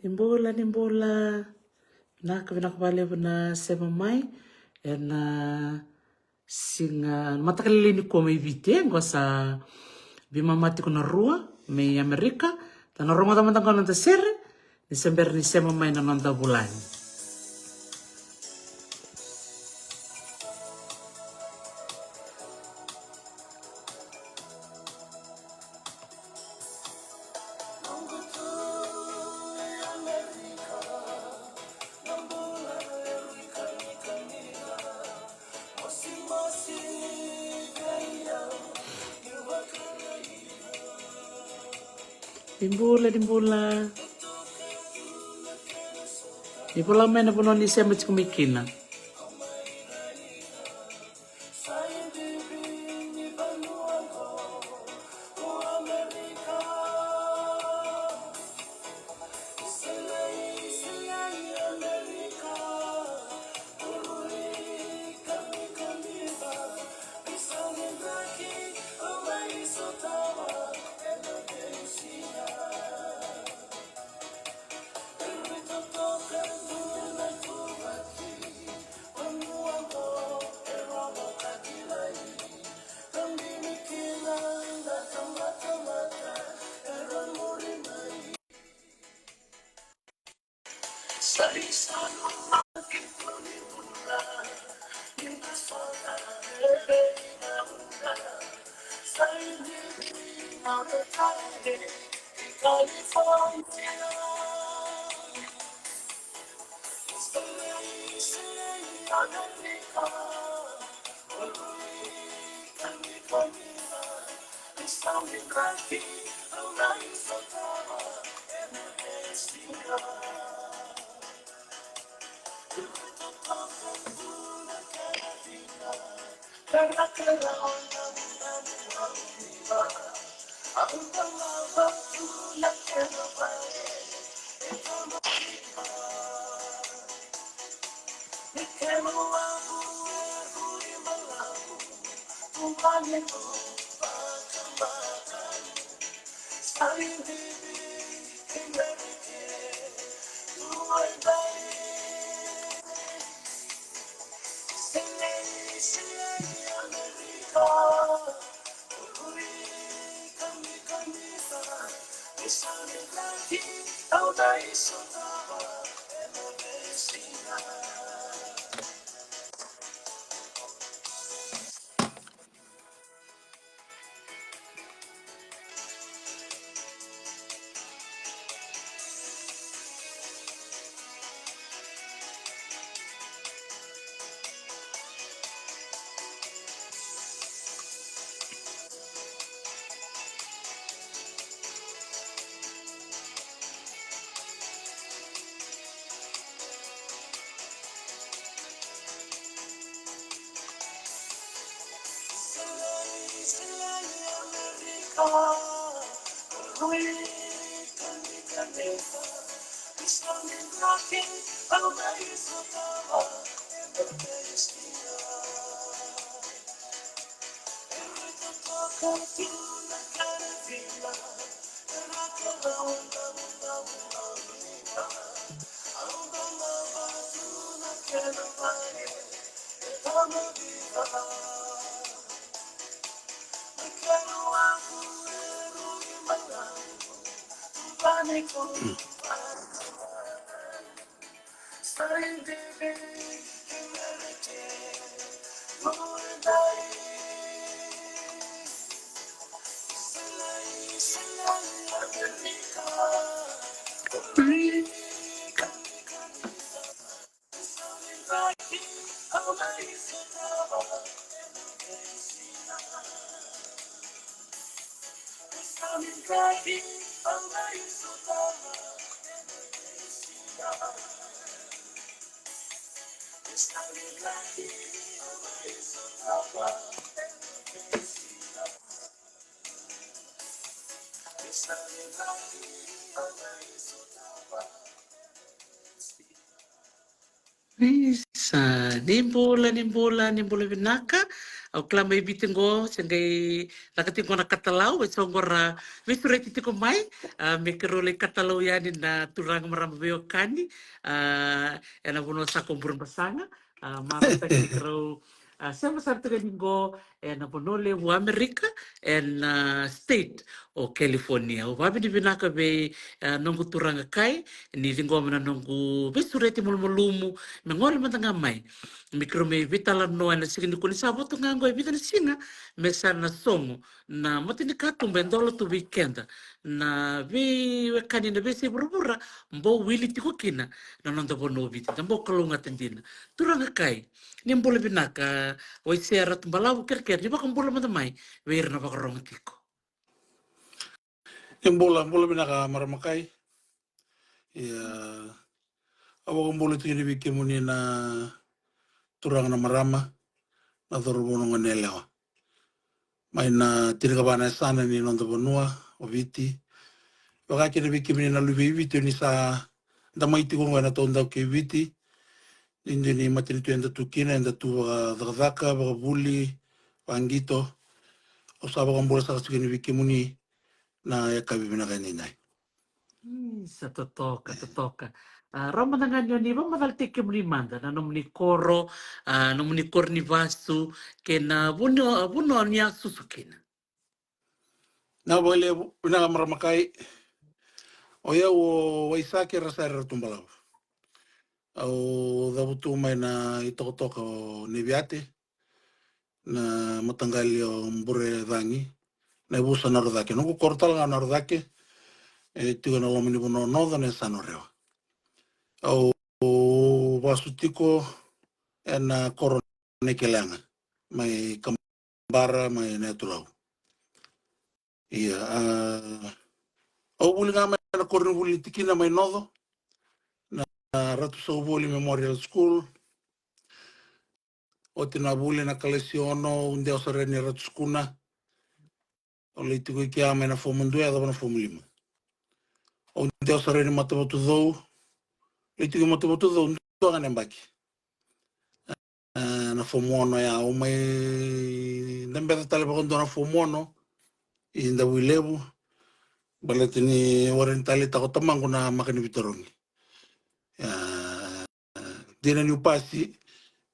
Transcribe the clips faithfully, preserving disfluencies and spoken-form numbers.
Ni bula, ni bula. Vinaka, vinaka vakalevu na sema mai ena siga, mataka lailai nikua mai Viti, e qo sa veimama tiko na rua mai Amerika. Da na rogoca mada qo na noda sere ni se bera ni sema mai na noda vulagi. Ni bula, ni bula. Ni vola mai na vanua ni sema tiko mai kina. Isa, Ni bula, ni bula, ni bula vinaka. Au kila mai Viti qo se qai caka tiko na katalau, e so qo ra veisureti tiko mai. A, me keirau lai katalau yani na turaga, marama veiwekani, a, ena vanua sa ko Burebasaga. A, marautaki ni keirau, a, sema sara tiko yani qo ena vanua levu Amerika, ena, a, state o California. Au vavinavinaka vei, a, noqu turaga Kai ni ciqoma na noqu veisureti malumalumu me gole mada ga mai me keirau mai veitalanoa ena siga nikua ni sa votu ga qo e vica na siga me sa na sogo na matanikatuba e dola tu vei keda na veiwekani na veiyasai vuravura, bau wili tiko kina na noda vanua o Viti. Da bau kalougata dina. Turaga Kai, ni bula vinaka. Waisea Ratubalavu, kerekere ni vakabula mada mai vei ira na vakarogo tiko. Ni bula, bula vinaka marama Kai. Ia, au vakabula tiko yani vei kemuni na turaga, na marama, na cauravou, na goneyalewa mai na tinikava na yasana ni noda vanua o Viti. Vaka kina vei kemuni na luve i Viti, o ni sa da mai tiko qo ena taudaku kei Viti. Ni dua ni matanitu eda tu kina, eda tu vakacakacaka, vakavuli, vaqito. Au sa vakabula saka tiko yani vei kemuni na yakavi vinaka edaidai. Mm, sa totoka, totoka. A, rawa mada ga ni o ni vakamacalataki kemuni mada na nomuni koro, a, nomuni koro ni vasu, kei na vanua, vanua ni a susu kina. Na vakalevu, vinaka marama Kai. O yau o Waisake Rasare Ratubalavu. Au cavutu mai na itokatoka o Neviate, na mataqali o Burecagi, na yavusa Narocake. Noqu koro tale ga o Narocake, e tiko ena loma ni vanua o Noco, na yasana o Rewa. Au vasu tiko ena koro o Naikeleyaga, mai Kabara, mai Nayatulau. Ia, a, au vuli ga mai na koronivuli ni tikina mai Noco, na Ratu Sauvoli Memorial School. Oti na vuli na kalasi ono, au dewa sara yani Ratu Sukuna. Au lai tiko i kea mai na fomu dua yacova na fomu lima. Au dewa sara yani Matavatucou. Lai tiko i Matavatucou dua ga na yabaki. E, na fomu ono ya, au mai dabeca tale vakadua na fomu ono i Davuilevu. Baleta ni warai ni taleitaka o tamaqu na maka ni veitarogi. E, dina niu pasi,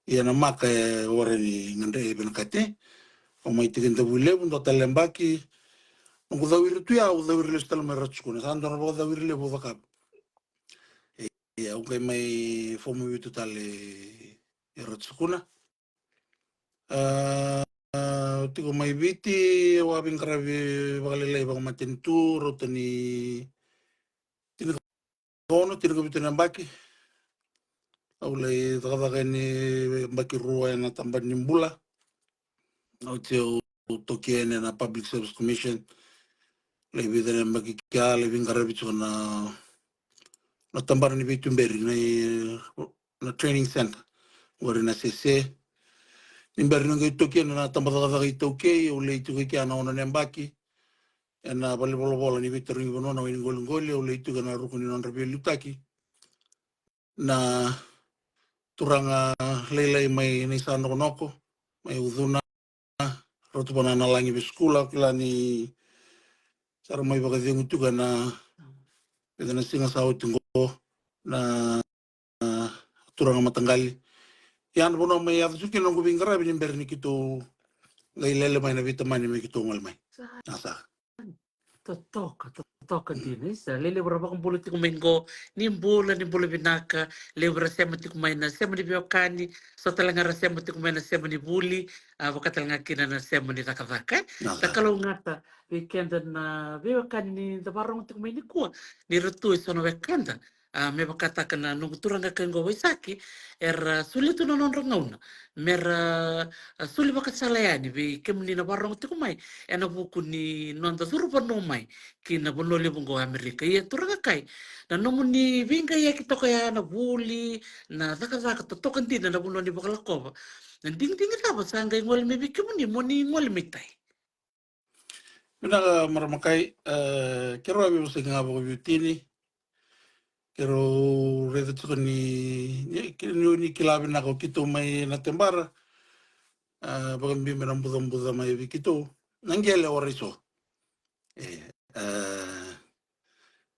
ia na maka e warai ni gadre vinakati. Au mai tiko i Davuilevu dua tale na yabaki. Noqu cawiri tu ya, au cawiri lesu tale mai Ratu Sukuna. Sa dua na vakacawiri levu au cakava. Ia, au qai mai fomu vitu tale i Ratu Sukuna. A, a, au tiko mai Viti, au a veiqaravi vakalailai vakamatanitu, rauta ni tinikaono, tinikavitu na yabaki. Au lai cakacaka yani yabaki rua ena tabana ni bula. Oti au toki yani ena Public Service Commission. Lai vica na yabaki kea, lai veiqaravi tiko na, na tabana ni veituberi, na, na training center. Qori na S S A. Ni bera niu qai toki ena tabacakacaka iTaukei, au lai tiko i kea na ono na yabaki. Ena valenivolavola ni veitarogi vanua, na wai ni qoliqoli, au lai tiko ena ruku ni nodra veiliutaki na turaga lailai mai Naisa Nokonoko, mai Ucuna, Ratu Vanua Nalagi Veisikula, au kila ni sa ra mai vakacegu tiko ena vica na siga sa oti qo na, na turaga mataqali. Ia na vanua mai yaco tiko kina noqu veiqaravi ni bera ni keitou qai lele mai na veitamani me keitou gole mai. Sa. Na sa. Totoka, totoka dina, isa. Levu ra vakabula tiko mai qo, ni bula, ni bula vinaka, levu ra sema tiko mai na sema ni veiwekani, so tale ga ra sema tiko mai na sema ni vuli, a, vaka tale ga kina na sema ni cakacaka, e. Sa kalougata vei keda na veiwekani ni da varogo tiko mai nikua, ni ra tu e so na wekada, a, me vakataka na noqu turaga kai qo Waisake, era solia tu na nodra gauna me ra, a, soli vakasala yani vei kemuni na varogo tiko mai ena vuku ni noda curu vanua mai ki na vanua levu qo Amerika. Ia turaga kai, na nomuni veiqaiyaki toka ya, na vuli, na cakacaka totoka dina na vanua ni vakalakova, na digidigi cava sa qai gole mai vei kemuni mo ni gole mai tai? Vinaka marama kai, e, keirau a veivosaki ga vakaviutini. Keirau raica tiko ni, ni, ni, ni kila vinaka o keitou mai na tebara. A, vakabibi na bucabuca mai vei keitou. Na qele warai so. E, a,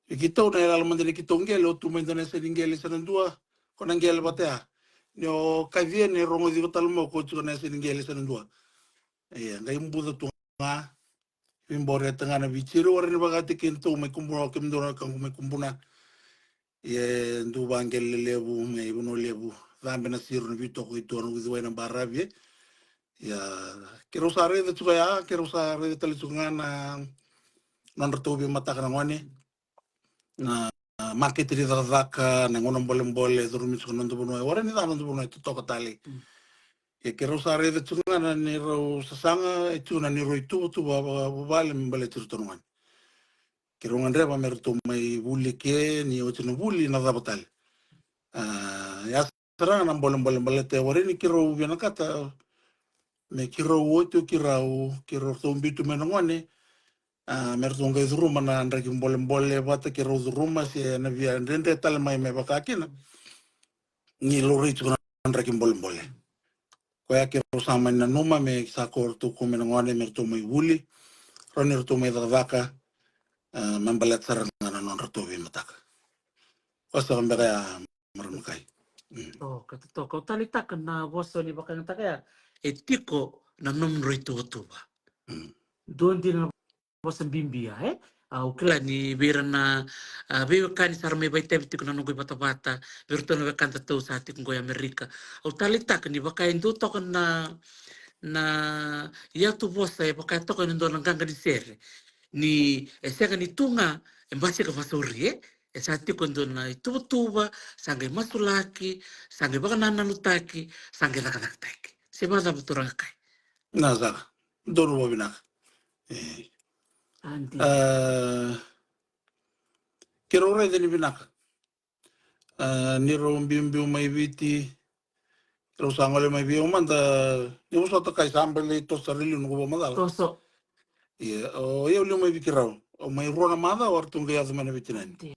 vei keitou na yalala mada ni keitou qele, o tu mai dua na yasa ni qele sa na dua, ko na qele vata ya. Ni o kacia ni rogoci iko tale mo ko tiko na yasa ni qele sa na dua. Ia, qai buca tu ga. Veiboreta ga na veitiri, warai ni vakataki keitou mai Kubuna, o kemudou na wekaqu mai Kubuna. Ia, dou vaqele levu mai Vanua Levu. Cabe na siro na veitoko i tua na uciwai na baravi. Ia, keirau sa raica tiko ya, keirau sa raica tale tiko ga na nodratou veimataka na gone. Na makete ni cakacaka, na gauna bolebole, e curumi tiko na noda vanua, e warai ni ca na noda vanua, e totoka tale. Mm. Ia keirau sa raica tiko ga na neirau sasaga, e tiko na neirau ituvatuva vakavuvale me baleti iratou na gone. Keirau gadreva me ratou mai vuli ke, ni oti na vuli na cava tale. A, ia sara ga na bolebole baleta e warai ni keirau vinakata me keirau oti o keirau, keirau ratou biu tu mai na gone, a, me ratou qai curuma na draki bolebole vata keirau curuma se na via dredre tale mai me vaka kina. Ni laurai tiko na draki bolebole. Koya keirau sa mai nanuma me sa ko ratou kau mai na gone me ratou mai vuli, rawa ni ratou mai cakacaka, a, me baleta sara ga na nodratou veimataka. Koya saka beka ya. Marama kai. Mm. Toka, toka. Au taleitaka na vosa ni vakayagataka ya, e tiko na nomudrau ituvatuva. Mm. Dua dina na vosa bibi ya, e? Au kila ni vei ira na, a, veiwekani sa ra mai vakaitavi tiko na noqu ivatavata, vei iratou na wekadatou sa tiko qo i Amerika. Au taleitaka ni vaka e dua toka na, na iyatuvosa, e vaka e toka e dua na qaqa ni sere. Ni e sega ni tu ga, e basika vasauri, e? E sa tiko e dua na ituvatuva, sa qai masulaki, sa qai vakanananutaki, sa qai cakacakataki. Se vakacava turaga kai? Na saka. Donu vakavinaka. E. Adi. A, keirau raica ni vinaka. A, ni rau biubiu mai Viti, rau sa gole mai vei au mada, ni vosota kai sa balei toso sara liu noqu vakamacala. Toso. Ia, o yau liu mai vei keirau. O mai rua na macawa, o ratou qai yaco mai na veitinani. Adi.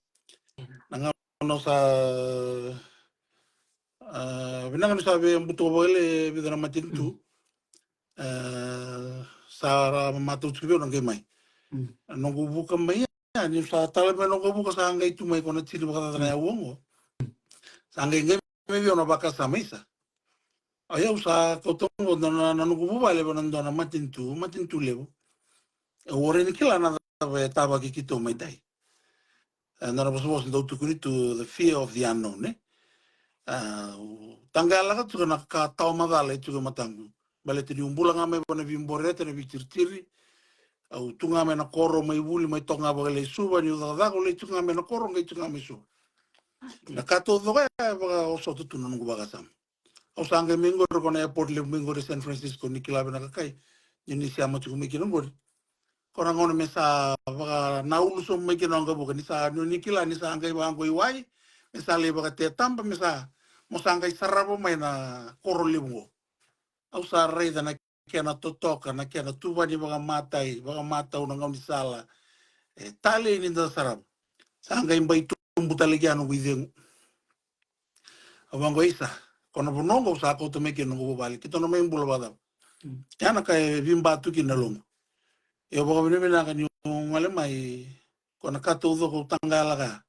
Na gauna sa, a, vinaka ni sa via butuka vakalailai e vica na matanitu. Mm. A, sa ra matau tiko vei au na qai mai. Mm. Na noqu vuka mai ya, ni sa tale mai noqu vuka sa qai tu mai ko na tini vakacaca na yau oqo. Sa qai qai mai vei au na vakasama isa. O yau sa kauta oqo na, na, na noqu vuvale vei na dua na matanitu, matanitu levu. E warai ni kila na cava e tavaki keitou mai dai. E, na, na vosavosa dau tukuni tu, the fear of the unknown, e? A, au taqayalaka tiko na ka tawa macala e tiko e mataqu. Baleta niu bula ga mai vua na veiboreta, na veitiritiri. Au tu ga mai na koro, mai vuli, mai toka ga vakalailai Suva, niu cakacaka, au lai tu ga mai na koro, qai tu ga mai Suva. Na ka taucoko ya e vakaosota tu na noqu vakasama. Au sa qai mai qori ko na airport levu mai qori San Francisco ni kila vinaka kai. Ni ni sema tiko mai kina qori. Ko na gauna me sa vakanaulu sobu mai kina o qai vuka ni sa ni ni kila ni sa qai vaqo i wai. Me sa lai vakatetaba me sa mo sa qai sarava mai na koro levu qo. Au sa raica na kena totoka, na kena tuvani vakamatai, vakamatau na gaunisala. E talei ni da sarava. Sa qai bai tubu tale ki a noqu icegu. Au vaqo isa, ko na vanua oqo au sa kauta mai kina noqu vuvale, keitou na mai bula vakacava. Mm. Ya na ka e viba tu kina na loqu. Au vakavinavinaka niu gole mai, ko na ka taucoko au taqayalaka.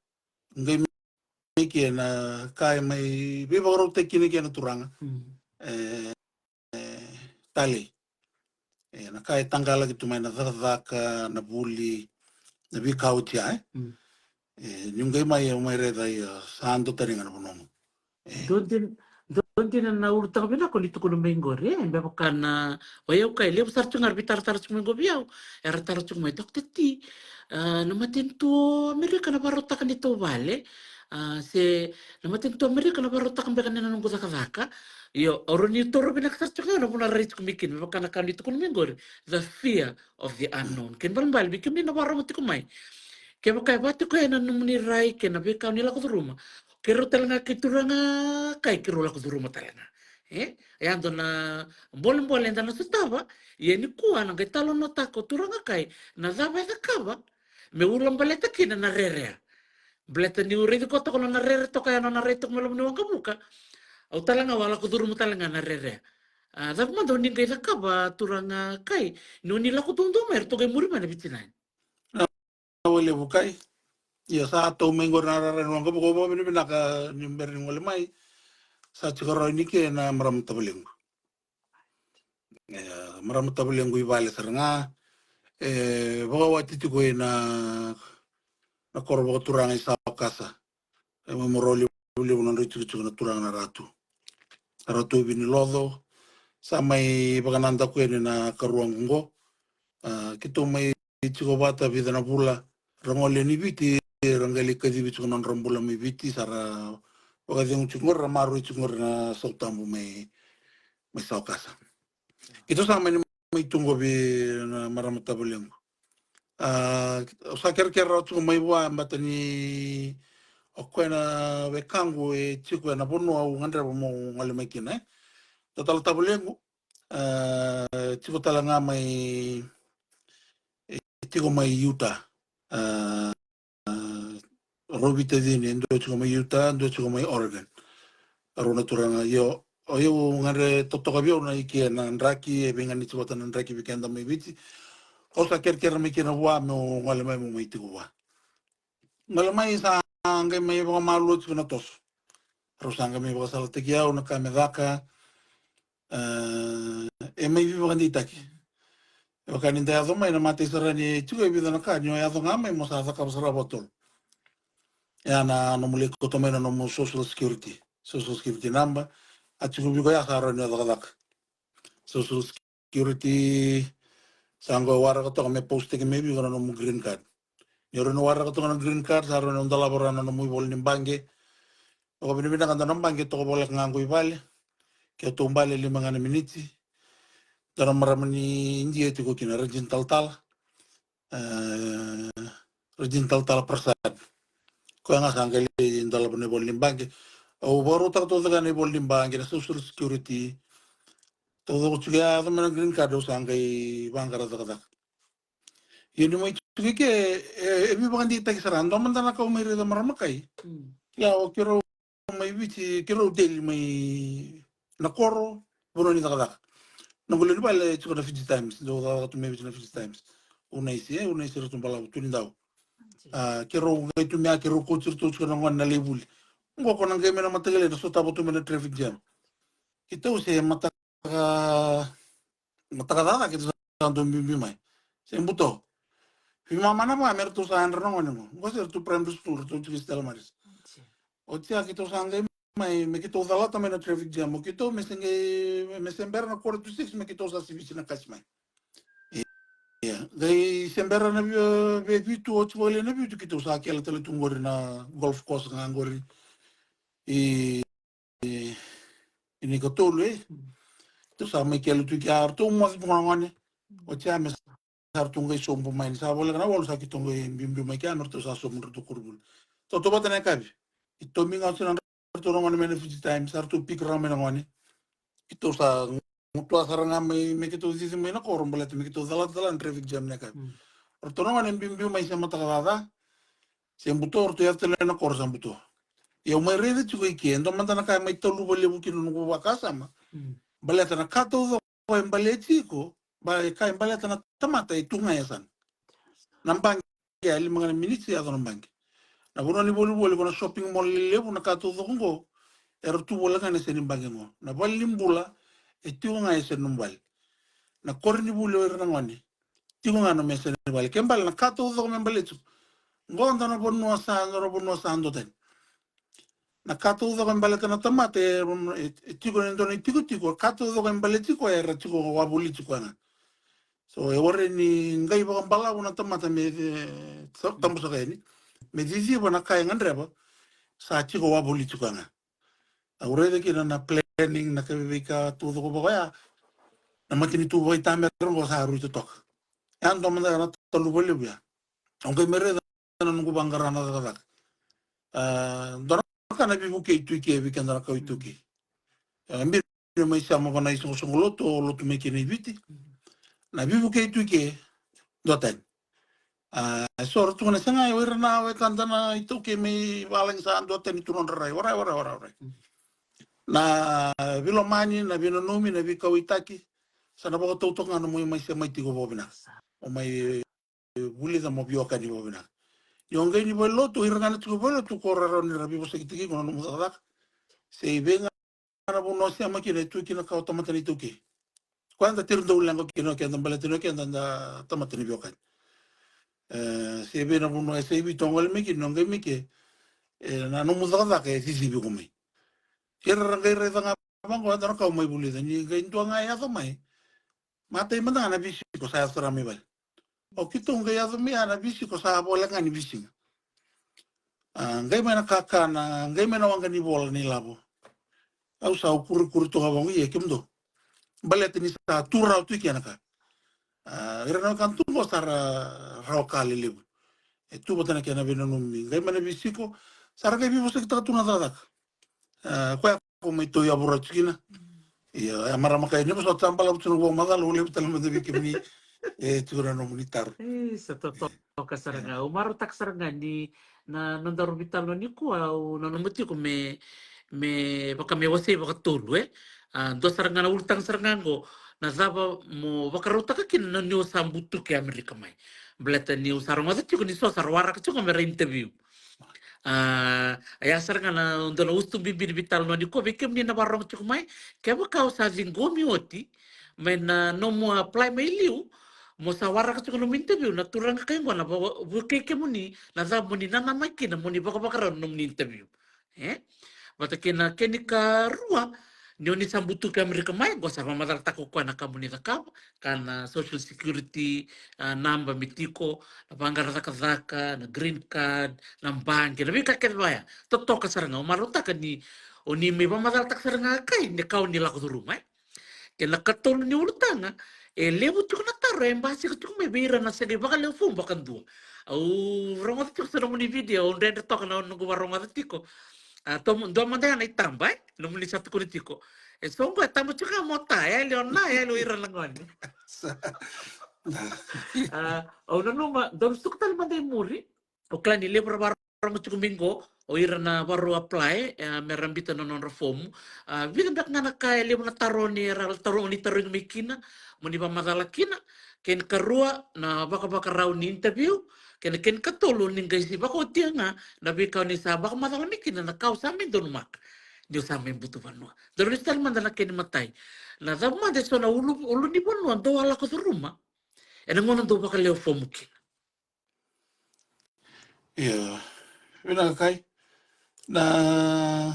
Qai mai kina na ka e mai veivakarautaki kina kina na turaga. Mm. E, e, talei. E, na ka e taqalaki tu mai na cakacaka, na vuli, na veika oti ya, e? Mm. E, niu qai mai, au mai raica ia, sa dua tani ga na vanua. E. Dua dina, dua dina na ulutaga vinaka o ni tukuna mai qori, e, me vaka na, o yau kai, levu sara tu ga ra veitaratara tu mai qo vei au, era tara tu mai, Doctor T, a, na matanitu o Amerika na vakarautaka ni tauvale, a, se na matanitu o Amerika na vakarautaka beka na noqu cakacaka. Io, au rawa ni toro vinaka sara tiko ga na vanua rai tiko mai kina, me vaka na ka ni tukuna mai qori, the fear of the unknown. Kena ibalebale, vei kemuni na vakarorogo tiko mai. Kevaka e vaka tiko ya na nomuni rai, kei na veika ni lako curuma. Keirau tale ga kei turaga kai, keirau lako curuma tale ga. E? E a dua na bolebole eda na sotava, ia nikua na qai talanoataka o turaga kai, na cava e cakava, me ulabaleta kina na rerea. Baleta niu raici koya toka nona rere toka ya, nona rai toka mai loma ni waqavuka. Au tale ga au a lako curuma tale ga na rere. A, cava mada o ni qai cakava, turaga Kai, ni o ni lako duadua mai, eratou qai muri mai na vitinani? Vakalevu Kai. Ia sa tau mai qori na rara ni waqavuka, au vakavinavinaka ni bera ni gole mai. Sa tiko rawa ni ke na marama tavalequ. E, marama tavalequ i vale sara ga. E vakawati tiko ina, na koro vakaturaga i Saokasa. E mai marawa levulevu na nodra itikotiko na turaga na Ratu. Ratu Viniloco. Sa mai vakanadaku yani na karuaqu qo. A, keitou mai tiko vata vica na vula, ra gole yani Viti, ra qai lai kacivi tiko na nodra bula mai Viti, sa ra vakacegu tiko qori, ra maroroi tiko qori na sautabu mai, mai Saokasa. Keitou sa mai, mai tu qo vei na marama tavalequ. A, au sa kerekere rawa tiko mai vua, baleta ni o koya na wekaqu e tiko ena vanua au gadreva meu gole mai kina, e. Dua tale tavalequ, a, tiko tale ga mai, e tiko mai Utah. A, rau veitacini, e dua tiko mai Utah, dua tiko mai Oregon. Rau na turaga, io, o iau gadre totoka vei au na ike na draki, e veiganiti vata na draki vei keda mai Viti. Au sa kerekere mai kina vua meu gole mai meu mai tiko vua. Gole mai sa qai mai vakamalua tiko na toso. Rau sa qai mai vakasalataki au na ka me caka. E, e mai veivakadeitaki. E vaka ni da yaco mai na mata i Sarani, e tiko e vica na ka ni o yaco ga mai mo sa cakava sara vakatolu. E a na nomu lai kauta mai na nomu social security, social security number. A tiko vei iko ya sa rawa ni o cakacaka. Social security, sa qo waraka toka me postaki mai vei iko na nomu green card. Ni o rawa ni waraka toka na green card, sa rawa ni o dolava rawa na nomu ivola ni baqe. Vakavinavinaka dua na baqe toka voleka ga qo i vale. Ke o taubale lima ga na miniti. Dua na marama ni Idia e tiko kina, Rajin Talatala. E, Rajin Talatala Prasad. Koya ga sa qai lai dolava na ivola ni baqe. Au vakarautaka taucoko na ivola ni baqe, na social security. Taucoko tiko ya, yaco mai na green card, au sa qai vaqara cakacaka. Ia niu mai tiko i ke, e, e veivakadeitaki sara. Dua mada na ka au mai raica, marama Kai. Mm. Ia o keirau mai Viti, keirau daily mai na koro, vanua ni cakacaka. Noqu lewe ni vale e tiko na Fiji Times, dau cakacaka tu mai Viti na Fiji Times. Unaisi, e, Unaisi Ratubalavu, Tunidau. A, keirau qai tu mai ya, keirau kauti iratou tiko na gone na lai vuli. Qo ko na qai mai na mataka lailai, na sotava tu mai na traffic jam. Keitou se mataka, mataka caca keitou sa dau biubiu mai. Se buto. Veimama na vaka me ratou sa yadra na gone qo. Qo se ratou primary school, ratou tiko i Stella Maris. Oti ya keitou sa qai mai, me keitou calata mai na traffic jam. O keitou me se qai, me se bera na quarter to six, me keitou sa sivisi na kasi mai. Ia, qai se bera na vi-, ve vitu, oti vale na vitu, keitou sa kele tale tu qori na golf course ga qori. I, i, i Nikatolu, e. Keitou sa mai kele tu kea, ratou moce tu ga na gone. Oti ya me sa ratou qai sobu mai, ni sa voleka na walu sa keitou qai biubiu mai kea, me ratou sa sobu, ratou koronivuli. Tautauvata na yakavi. Keitou mai ga oti na ratou na gone mai na Fiji Times, sa ratou pick rawa mai na gone. Keitou sa gutuwa sara ga mai, me keitou cici mai na koro, baleta me keitou calata tale na traffic jam na yakavi. Mm. Ratou na gone biubiu mai se mataka caca. Se buto, ratou yaco tale na koro sa buto. Ia au mai raica tiko i ke, e dua mada na ka e mai taluva levu kina na noqu vakasama. Mm. Baleta na ka taucoko e baleti iko, ba, e ka e baleta na tamata e tu ga e yasana. Na baqe, e lima ga na miniti yaco na baqe. Na vanua ni volivoli, ko na shopping mall lelevu, na ka taucoko qo era tu voleka ga na yasa ni baqe qo. Na valenibula e tiko ga e yasa ni nomu vale. Na koronivuli o ira na gone tiko ga na nomu yasa ni vale. Ke bale na ka taucoko me baleti iko. Qo dua na vanua sa, dua na vanua sa duatani. Na ka taucoko e baleta na tamata e, e, e tiko ni dua na itikotiko, ka taucoko e baleti koya era tiko wavoliti koya ga. So e warai ni qai vakabalavu na tamata me, e, sa, tabusaka yani, me ciciva na ka e gadreva, sa tiko wavoliti koya ga. Au raica kina na planning, na ka veika taucoko vaka oya, na matanitu vakaitamera qo sa rui totoka. E a dua mada na taluva levu ya. Au qai mai raica na noqu vaqara na cakacaka. A, dua na ka na veivukei tu i ke vei keda na kawa iTaukei. A, biri mai sema vana isoqosoqo lotu, o lotu mai kina i Viti. Na veivukei tu i ke, duatani. A, e so ra tukuna, sega, o ira na wekada na iTaukei mai valagi sa duatani tu nodra rai. Warai, warai, warai, warai. Na veilomani, na veinanumi, na veikauwaitaki, sa na vakatau toka ga nomu mai semati iko vakavinaka. O mai vulica mo veiwekani vakavinaka. Ni o qai ni valenilotu, o ira ga na tiko valenilotu ko rawa ni ra veivosakitaki iko na nomu cakacaka. Se i vei ga na vanua o sema kina, e tu kina ka o tamata ni iTaukei. Koya da tiri dau leqa kina o keda, baleta ni o keda da tamata ni veiwekani. E, se i vei na vanua e sa i Viti o gole mai kina, o qai mai ke, e, na nomu cakacaka e cicivi iko mai. Ira ra qai raica ga vaqo, e dua na ka au mai vulica, ni qai dua ga e yaco mai, matai mada ga na veisiko sa yaco sara mai vale. O keitou qai yaco mai ya na veisiko sa voleka ga ni veisiga. A, qai mai na kakana, qai mai na waqa ni vola ni lavo. Au sa kurikuri toka vaqo, ia kemudou, baleta ni sa tu rawa tu i ke na ka. A, ira na wekana tu qo sa ra rawa ka lelevu. E tu vata na kena veinanumi, qai mai na veisiko, sa ra qai veivosakitaka tu na cakacaka. A, koya ko mai tau yavura tu kina. Ia, e marama kai, ni vosota, balavu tu na vakamacala, au levu tale mada vei kemuni. E tu na nomuni taro. E, sa totoka sara ga. Au marautaka sara ga ni na nodaru veitalanoa nikua, au nanuma tiko me, me vaka me wasei vakatolu, e. A, dua sara ga na ulutaga sara ga qo, na cava mo vakarautaka kina na ni o sa butuki Amerika mai. Baleta ni au sa rogoca tiko ni so sa ra waraka tiko me ra interview. A, ia sara ga na dua na usutu bibi ni veitalanoa nikua vei kemuni na vakarogo tiko mai. Kevaka o sa ciqomi oti mai na nomu apply mai liu, mo sa waraka tiko nomu interview, na turaga kai qo na va-, vukei kemuni na cava mo ni nanamaki kina mo ni vakavakarau na nomuni interview. E? Vata kei na kena ikarua, ni o ni sa butuki Amerika mai, qo sa vakamacalataka o koya na ka mo ni cakava, ka na social security, a, naba me tiko, na vaqara cakacaka, na green card, na baqe, na veika kece vaya. Totoka sara ga, au marautaka ni o ni mai vakamacalataka sara ga kai, ni ka o ni lako curuma, e. Kei na katolu ni ulutaga, e levu tiko na taro e basika tiko mai vei ira na sega ni vakalewe fomu vakadua. Au rogoca tiko sa nomuni video, au dredre toka na noqu vakarogoca tiko. A, tomo, dua mada ya na itaba, e? Nomuni sa tukuna tiko. E so qo e taba tiko ga mo ta, e yali o na, e yali o ira na gone. Sa. A, au nanuma, dou suka tale mada i muri. Au kila ni levu ra vakarogo tiko mai qo, o ira na vakarau apply, e, me ra biuta na nodra fomu. A, vica beka ga na ka e levu na taro ni ra taro ni tarogi mai kina, mo ni vakamacala kina. Kena ikarua na vakavakarau ni interview, kei na kena ikatolu ni qai se vakaotia ga na veika o ni sa vakamacala mai kina, na ka o sa mai donumaka ni o sa mai butu vanua. Dou lesu tale mada na kena imatai. Na cava mada e so na ulu, ulu ni vanua dou a lako curuma ena gauna dou vakalewe fomu kina? Ia, vinaka kai. Na,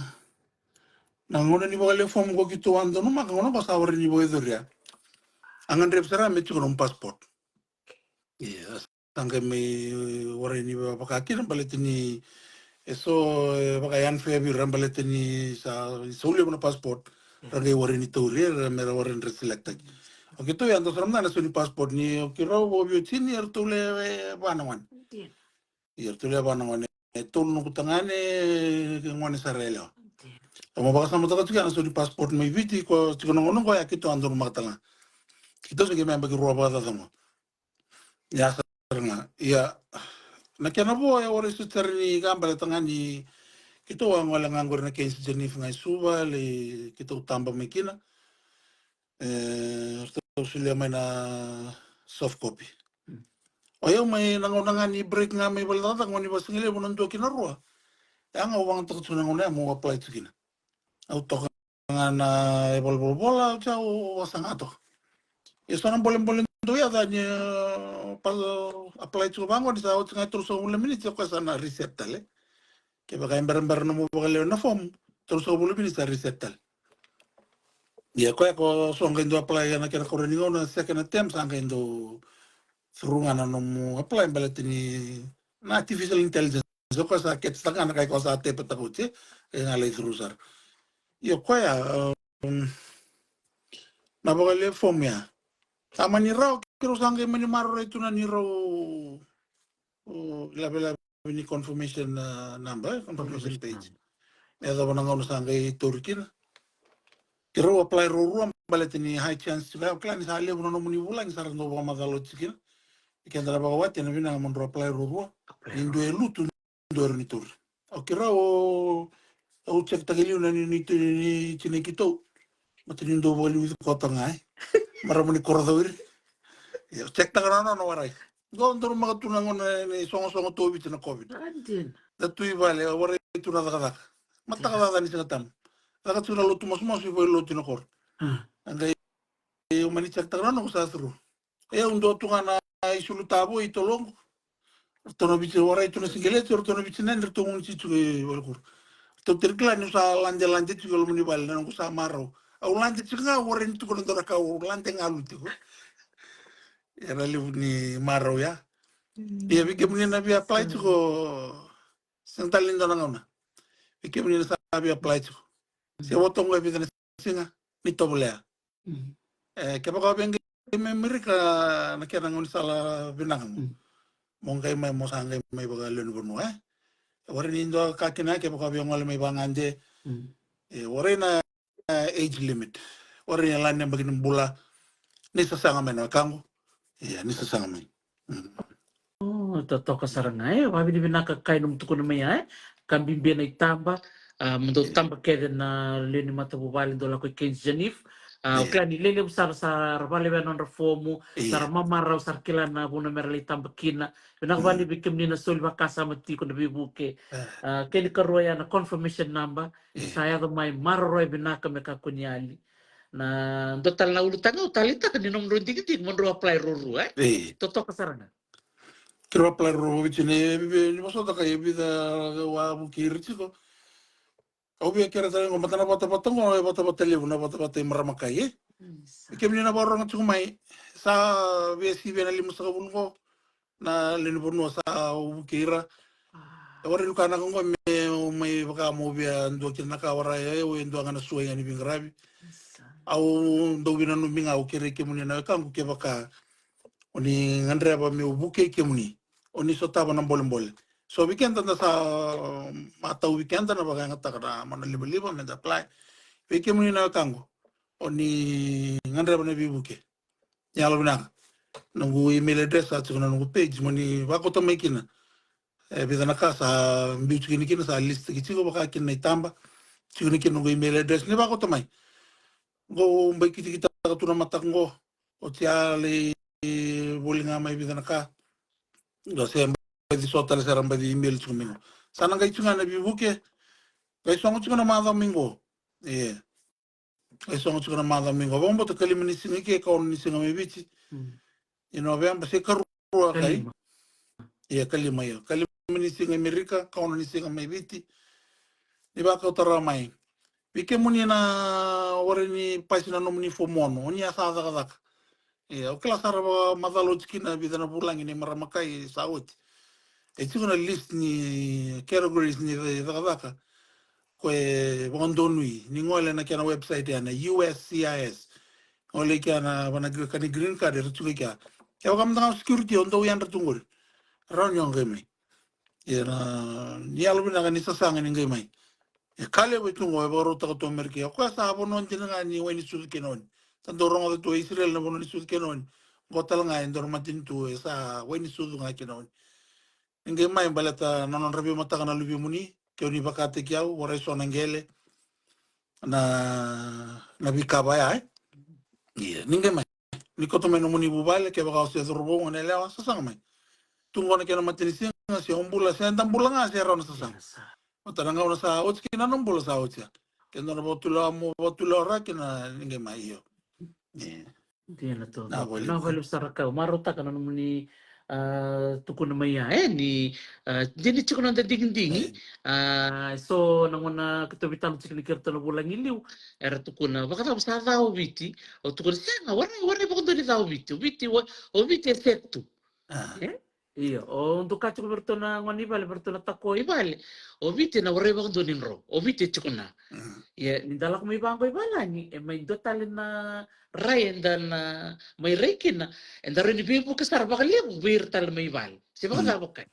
na gauna ni vakalewe fomu qo keitou a donumaka, gauna qo sa warai ni vakayacori ya. A gadrevi sara me tiko nomu passport. Ia, sa qai mai warai ni vaka kina, baleta ni e so, e, vaka e unfair vei ira, baleta ni sa, sa solia na passport. Ra qai warai ni tauri, era me ra warai ni ra selectaki. O keitou ya dau sara mada na so ni passport ni o keirau vakaveitini, eratou lewe va na gone. Ia, eratou lewe va na gone. E tolu noqu tagane, ke gone sara yalewa. Au mai vakasamataka tiko ya na so ni passport mai Viti, ko tiko na gauna qo ya keitou a donumaka tale ga. Keitou se qai mai yabaki rua vakacaca qo. Ia, sara ga. Ia, na kena vo, e warai soti sara ni ka, baleta ga ni keitou a gole ga qori na Kensi Geneva ga i Suva, lai keitou taba mai kina. E, ratou solia mai na soft copy. O yau mai na gauna ga ni break ga mai vale ni cakacaka, gauna ni vakasigalevu na dua ki na rua. Ya ga au vagataka tiko na gauna ya meu apply tiko kina. Au toka ga na ivola volavola, au sa, au vakasaga toka. Ia so na bolebole dau yaco ni, e, pa, apply tiko vaqo ni sa oti ga e tolusagavulu na miniti, o koya sa na reset tale. Kevaka e berabera nomu vakalewe na fomu, tolusagavulu miniti sa reset tale. Ia koya ko so qai dau apply ena kena ikarua ni gauna, second attempt, sa qai dau through ga na nomu apply, baleta ni na artificial intelligence. O koya sa catch-taka na ka ko sa type-taka oti, e qai lai through sara. Ia koya, um, na vakalewe fomu ya. Sa mani rawa, keirau sa qai mani maroroi tu na neirau, o, lavelave ni confirmation, uh, number, eh, confirmation page. Me yacova na gauna sa qai tauri kina. Keirau apply ruarua, baleta ni high chance tiko ya, o kila ni sa levu na nomuni vulagi sa ra dau vakamacala oti kina. keda na vakawati, ena vinaka mo drau apply ruarua. Ni dua e lutu, dua e rawa ni tauri. Au kila, au check taka e liu na ni, ni, ni, ni tinai keitou. Baleta ni dau vakaliuci koto ga, e. Marama ni koro cau iri. Ia, au check taka na nona warai. Qo daru maka tu na gauna ni sogosogo tu o Viti na COVID. Da tu i vale, warai tu na cakacaka. Mataka caca ni Siga Tabu. Caka tu na lotu masumasu i vale, lotu na koro. A qai, au mani check taka na noqu sa through. E, au dua tu ga na isulu tavo i toloqu. Ratou na Viti warai tu na siqeleti, ratou na Viti nani, ratou gunu tiko i valekuru. Ratou teri kila niu sa lade, lade tiko e loma ni vale, na noqu sa marau. Au lade tiko ga, au warai ni tiko na dua na ka, au lade ga, alu tiko. Era levu ni marau ya. Ia, vei kemuni na via apply tiko, sega tale ni dua na gauna. Vei kemuni na sa via apply tiko. Se vo toka e vica na siga, ni tovolea. E, kevaka o via qai mai Amerika, na kena gaunisala vinaka mo. Mo qai mai, mo sa qai mai vakalewe ni vanua, e. E warai ni dua ka kina, kevaka o via gole mai vagade. E warai na, e, age limit. Warai ni lani yabaki ni bula. Ni sasaga mai na wekaqu. Ia, ni sasaga mai. O, totoka sara ga, e, vakavinavinaka kai nomu tukuna mai ya, e. Ka bibi na itaba, a, mo dou taba kece na lewe ni matavuvale, dou lako i Cairns Geneva. A, o kila ni lelevu sara, sa ra vakalewena nodra fomu, sa ra mamarau, sa ra kila na vuna me ra lai taba kina. Vinaka vakalevu vei kemuni na soli vakasama tiko na veivuke. A, kena ikarua ya na confirmation number, sa yaco mai, maroroya vinaka me kakua ni yali. Na dua tale na ulutaga au taleitaka ni nomudrau digidigi mo drau apply ruarua, e? Totoka sara ga. Keirau apply ruarua vei Viti ni, ni vosota kai e vica au a vukei ira tiko. Au via kere tale qo, mata na vatavata qo, e vatavata levu, na vatavata i Marama Kai, e? Kemuni na vakarorogo tiko mai, sa via sivia na limasagavulu qo. Na lewe ni vanua sa au vukei ira. E warai ni ka na ka qo me, o mai vaka mo via dua kina na ka, warai, e, o e dua ga na sua yani veiqaravi. Au dau vinanumi ga, au kerei kemuni na wekaqu, kevaka o ni gadreva meu vukei kemuni, o ni sotava na bolebole. So vei keda da sa matau, vei keda na vakayagataka na monalivaliva me da apply. Vei kemuni na wekaqu, o ni gadreva na veivuke. Yalovinaka. Noqu email address sa tiko na noqu page, mo ni vakauta mai kina. E vica na ka sa biu tiko kina, sa list taki tiko, vaka kina na itaba. Tiko kina noqu email address, ni vakauta mai. Qo bai kitikitaka tu na mataka qo. Oti a lai voli ga mai vica na ka. Qo se baci so tale, se ra baci email tiko mai qo. Sa na qai tiko ga na veivuke. Qai sogo tiko na macawa mai qo. E. E sogo tiko na macawa mai qo. Vakabauta kalima ni siga ke, kaono ni siga mai Viti. I Noveba, se karua kai. Ia, kalima, ia. Kalima ni siga i Merika, kaono ni siga mai Viti. Ni vakauta rawa mai. Vei kemuni na warai ni pasi na nomuni fomu ono, o ni a sa cakacaka. Ia, au kila sa ra vakamacala oti kina vica na vulagi ni Marama Kai sa oti. E tiko na list ni categories ni ca-, cakacaka. Ko e vakadonui, ni gole na kena website ya na U S C I S. Gole kea na vana gre-, ka ni green card, era tiko kea. Kevaka mada ga o security, o dau yadra tu qori. Rawa ni o qai mai. Ia na, ni yalovinaka ni sasaga ni qai mai. E ka levu e tu qo, e vakarautaka tu Amerika. O koya sa vanua dina ga ni wai ni sucu kina oni. Sa dau rogoca tu e Isireli na vanua ni sucu kina oni. Qo tale ga e dua na matanitu e sa wai ni sucu ga kina oni. Ni qai mai baleta na nodra veimataka na luvemuni, ke o ni vakataki au, warai so na qele, na, na veika vaya, e? Ia, ni qai mai. Ni koto mai nomuni vuvale, kevaka o se cauravou, gone yalewa, sasaga mai. Tu qo na kena matanisiga, se o bula, se da bula ga, se rawa na sasaga. Ia sa. Vata na gauna sa oti kina na bula sa oti ya. Ke dua na vakatulewa mo vakatulewa ra kina, ni qai mai, io. Ia. Dina toka. Na vale. Na vale sara kau. Marautaka na nomuni, a, tukuna mai ya, e, ni, a, dina tiko na noda digidigi. E. A, so na gauna keitou veitalanoa tiko kina kei iratou na vulagi liu, era tukuna, vakacava sa ca o Viti? Au tukuna, sega, warai, warai vakadua ni ca o Viti. O Viti, wa-, o Viti e set tu. A. E? Io, o duka tiko vei iratou na gone i vale, vei iratou na tako i vale. O Viti na warai vakadua ni dro. O Viti e tiko na. Mm. Ia, ni da lako mai vaqo i valagi, e mai dua tale na rai eda na mai rai kina, eda rawa ni veivuke sara vakalevu vei ira tale mai vale. Se vakacava kai?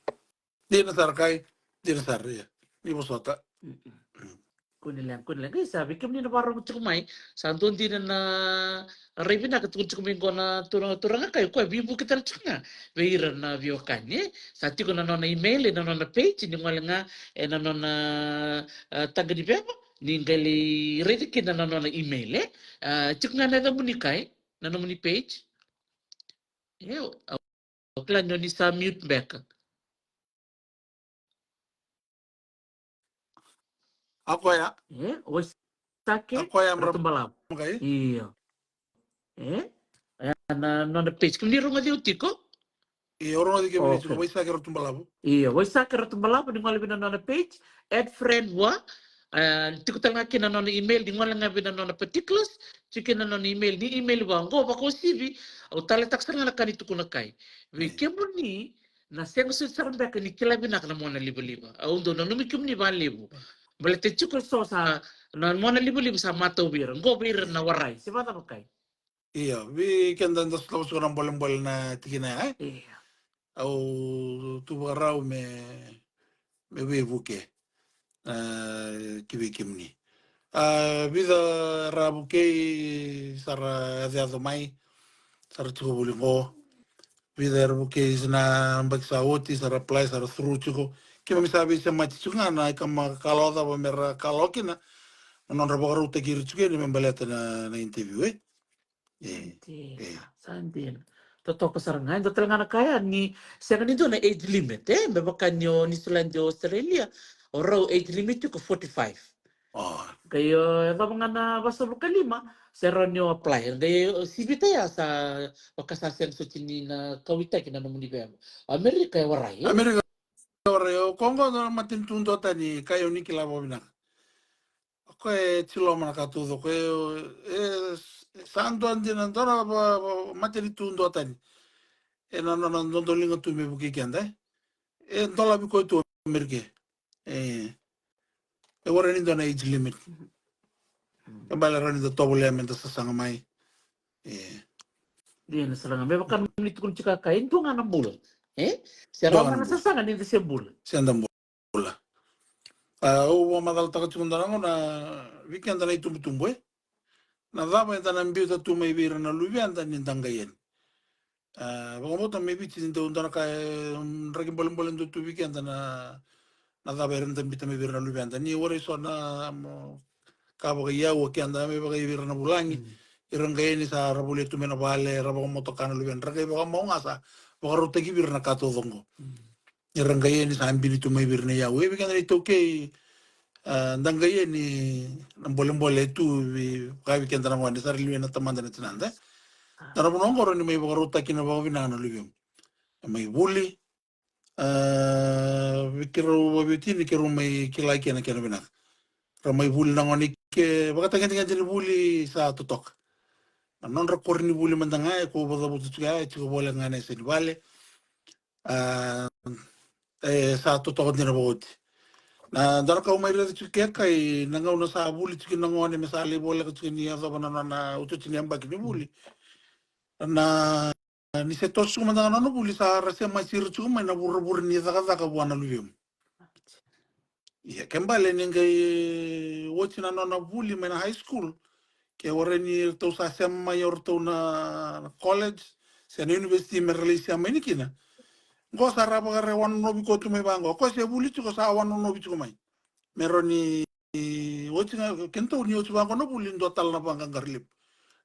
Dina sara kai, dina sara, ia. Ni vosota. Mm-mm. Mm. Kunileqa, kunileqa. Isa, vei kemuni na vakarorogo tiko mai, sa dua dina na rai vinaka tukuni tiko mai qo na turaga, turaga kai, o koya veivuke tale tiko ga vei ira na veiwekani, e? Sa tiko na nona email ena nona page, ni gole ga ena nona, a, taqa ni veva, ni qai lai raica kina na nona email, e? A, tiko ga na yacamuni kai, na nomuni page. E, au kila ni o ni sa mute beka. A koya. E, o Waisake, a koya, Ratu Balavu. Io. E? E, na nona page. Kemuni rogoci au tiko? Io, rogoci kemuni tiko. Waisake, Ratu Balavu. Io, Waisake, Ratu Balavu, ni gole vei na nona page, add friend vua. E, tiko tale ga kina na nona email, ni gole ga vei na nona particulars, tiko kina na nona email, ni email vua, qo vakauasivi, au taleitaka sara ga na ka ni tukuna kai. Vei kemuni, na sega soti sara beka ni kila vinaka na mona livaliva. Au dau nanumi kemuni vakalevu. Baleta tiko so sa, na mona livaliva sa matau vei ira. Qo vei ira na warai. Se vacava kai? Io, vei keda da sotava tiko na bolebole na tikina ya, e? Io. Au tu vakarau me, me veivuke, a, ki vei kemuni. A, vica ra vukei, sa ra yacoyaco mai, sa ra tiko voli qo. Vica era vukei sa na yabaki sa oti, sa ra apply, sa ra through tiko. Keimami sa veisemati tiko ga na ikama kalawa cava me ra kalawa kina, na nodra vakarautaki ira tiko yani me baleta na, na interview, e? E, sa dina. Sa dina. Totoka sara ga, e dua tale ga na ka ya ni sega ni dua na age limit, e? Me vaka ni o Niusiladi, o Australia, o rau age limit tiko forty-five. O. Qai o yacova ga na vasagavulu ka lima, se rawa ni o apply. Qai o Sivita ya sa vaka sa sega soti ni na kauwaitaki na nomuni veva. Amerika e warai, e? Amerika e warai, o koya qo na matanitu duatani, kai o ni kila vakavinaka. O koya e tiloma na ka taucoko, e, e, sa dua dina, dua na va, va, matanitu duatani. E na nona dodoliga tu me vukei keda, e. E dolavi koya tu o Amerika. E, e warai ni dua na age limit. E bale rawa ni da tovolea me da sasaga mai. E. Dina sara ga. Me vaka ni tukuna tiko kai, e dua ga na bula. E? Se rawa ga na sasaga ni da se bula. Se da bula. A, au vakamacalataka tiko dua na gauna vei keda na itubutubu, e? Na cava eda na biuta tu mai vei ira na luveda ni da qai yani. A, vakabauta mai Viti ni dau dua na ka e, mm, draki bolebole dau tu vei keda na, na cava era da biuta mai vei ira na luveda. Ni warai so na, mm, ka vakaiyau o keda me vakaivei ira na vulagi. Mm. Ira qai yani sa ra volia tu mai na vale, ra vakamotoka na luveda. Ra qai vakamau ga sa vakarautaki vei ira na ka taucoko. Mm. Ira qai yani sa bini tu mai vei ira na iyau. E vei keda na iTaukei, a, da qai yani na bolebole tu vei, vaka vei keda na gone, sa ra liu na tamada na tinada. A. Da na vanua qo rawa ni mai vakarautaki na vakavinaka na luvemu. E mai vuli, a, vei keirau vaveiwatini, keirau mai kila kina na kena vinaka. Ra mai vuli na gone ke, vakatagedegede ni vuli sa totoka. Na nodra koro ni vuli mada ga, e ko vacavuta tiko ya, e tiko voleka ga na yasa ni vale. A, e sa totoka dina vakaoti. Na dua na ka au mai raica tiko ke kai na gauna sa vuli tiko na gone me sa lai voleka tiko ni yacova na nona iotioti ni yabaki ni vuli. Na, ni se toso tiko mada ga na nona vuli sa ra se mai sira tiko mai na vuravura ni cakacaka vua na luvemu. Ia, ke bale ni qai oti na nona vuli mai na high school, ke warai ni ratou sa sema mai o ratou na, na college se na university me ra lai sema mai ni kina. Qo sa ra vakara wanonovi koya tu mai vaqo. Koya se vuli tiko sa wanonovi tiko mai. Me rawa ni oti ga, kedatou ni oti vaqo na vuli, dua tale na vaqaqara levu.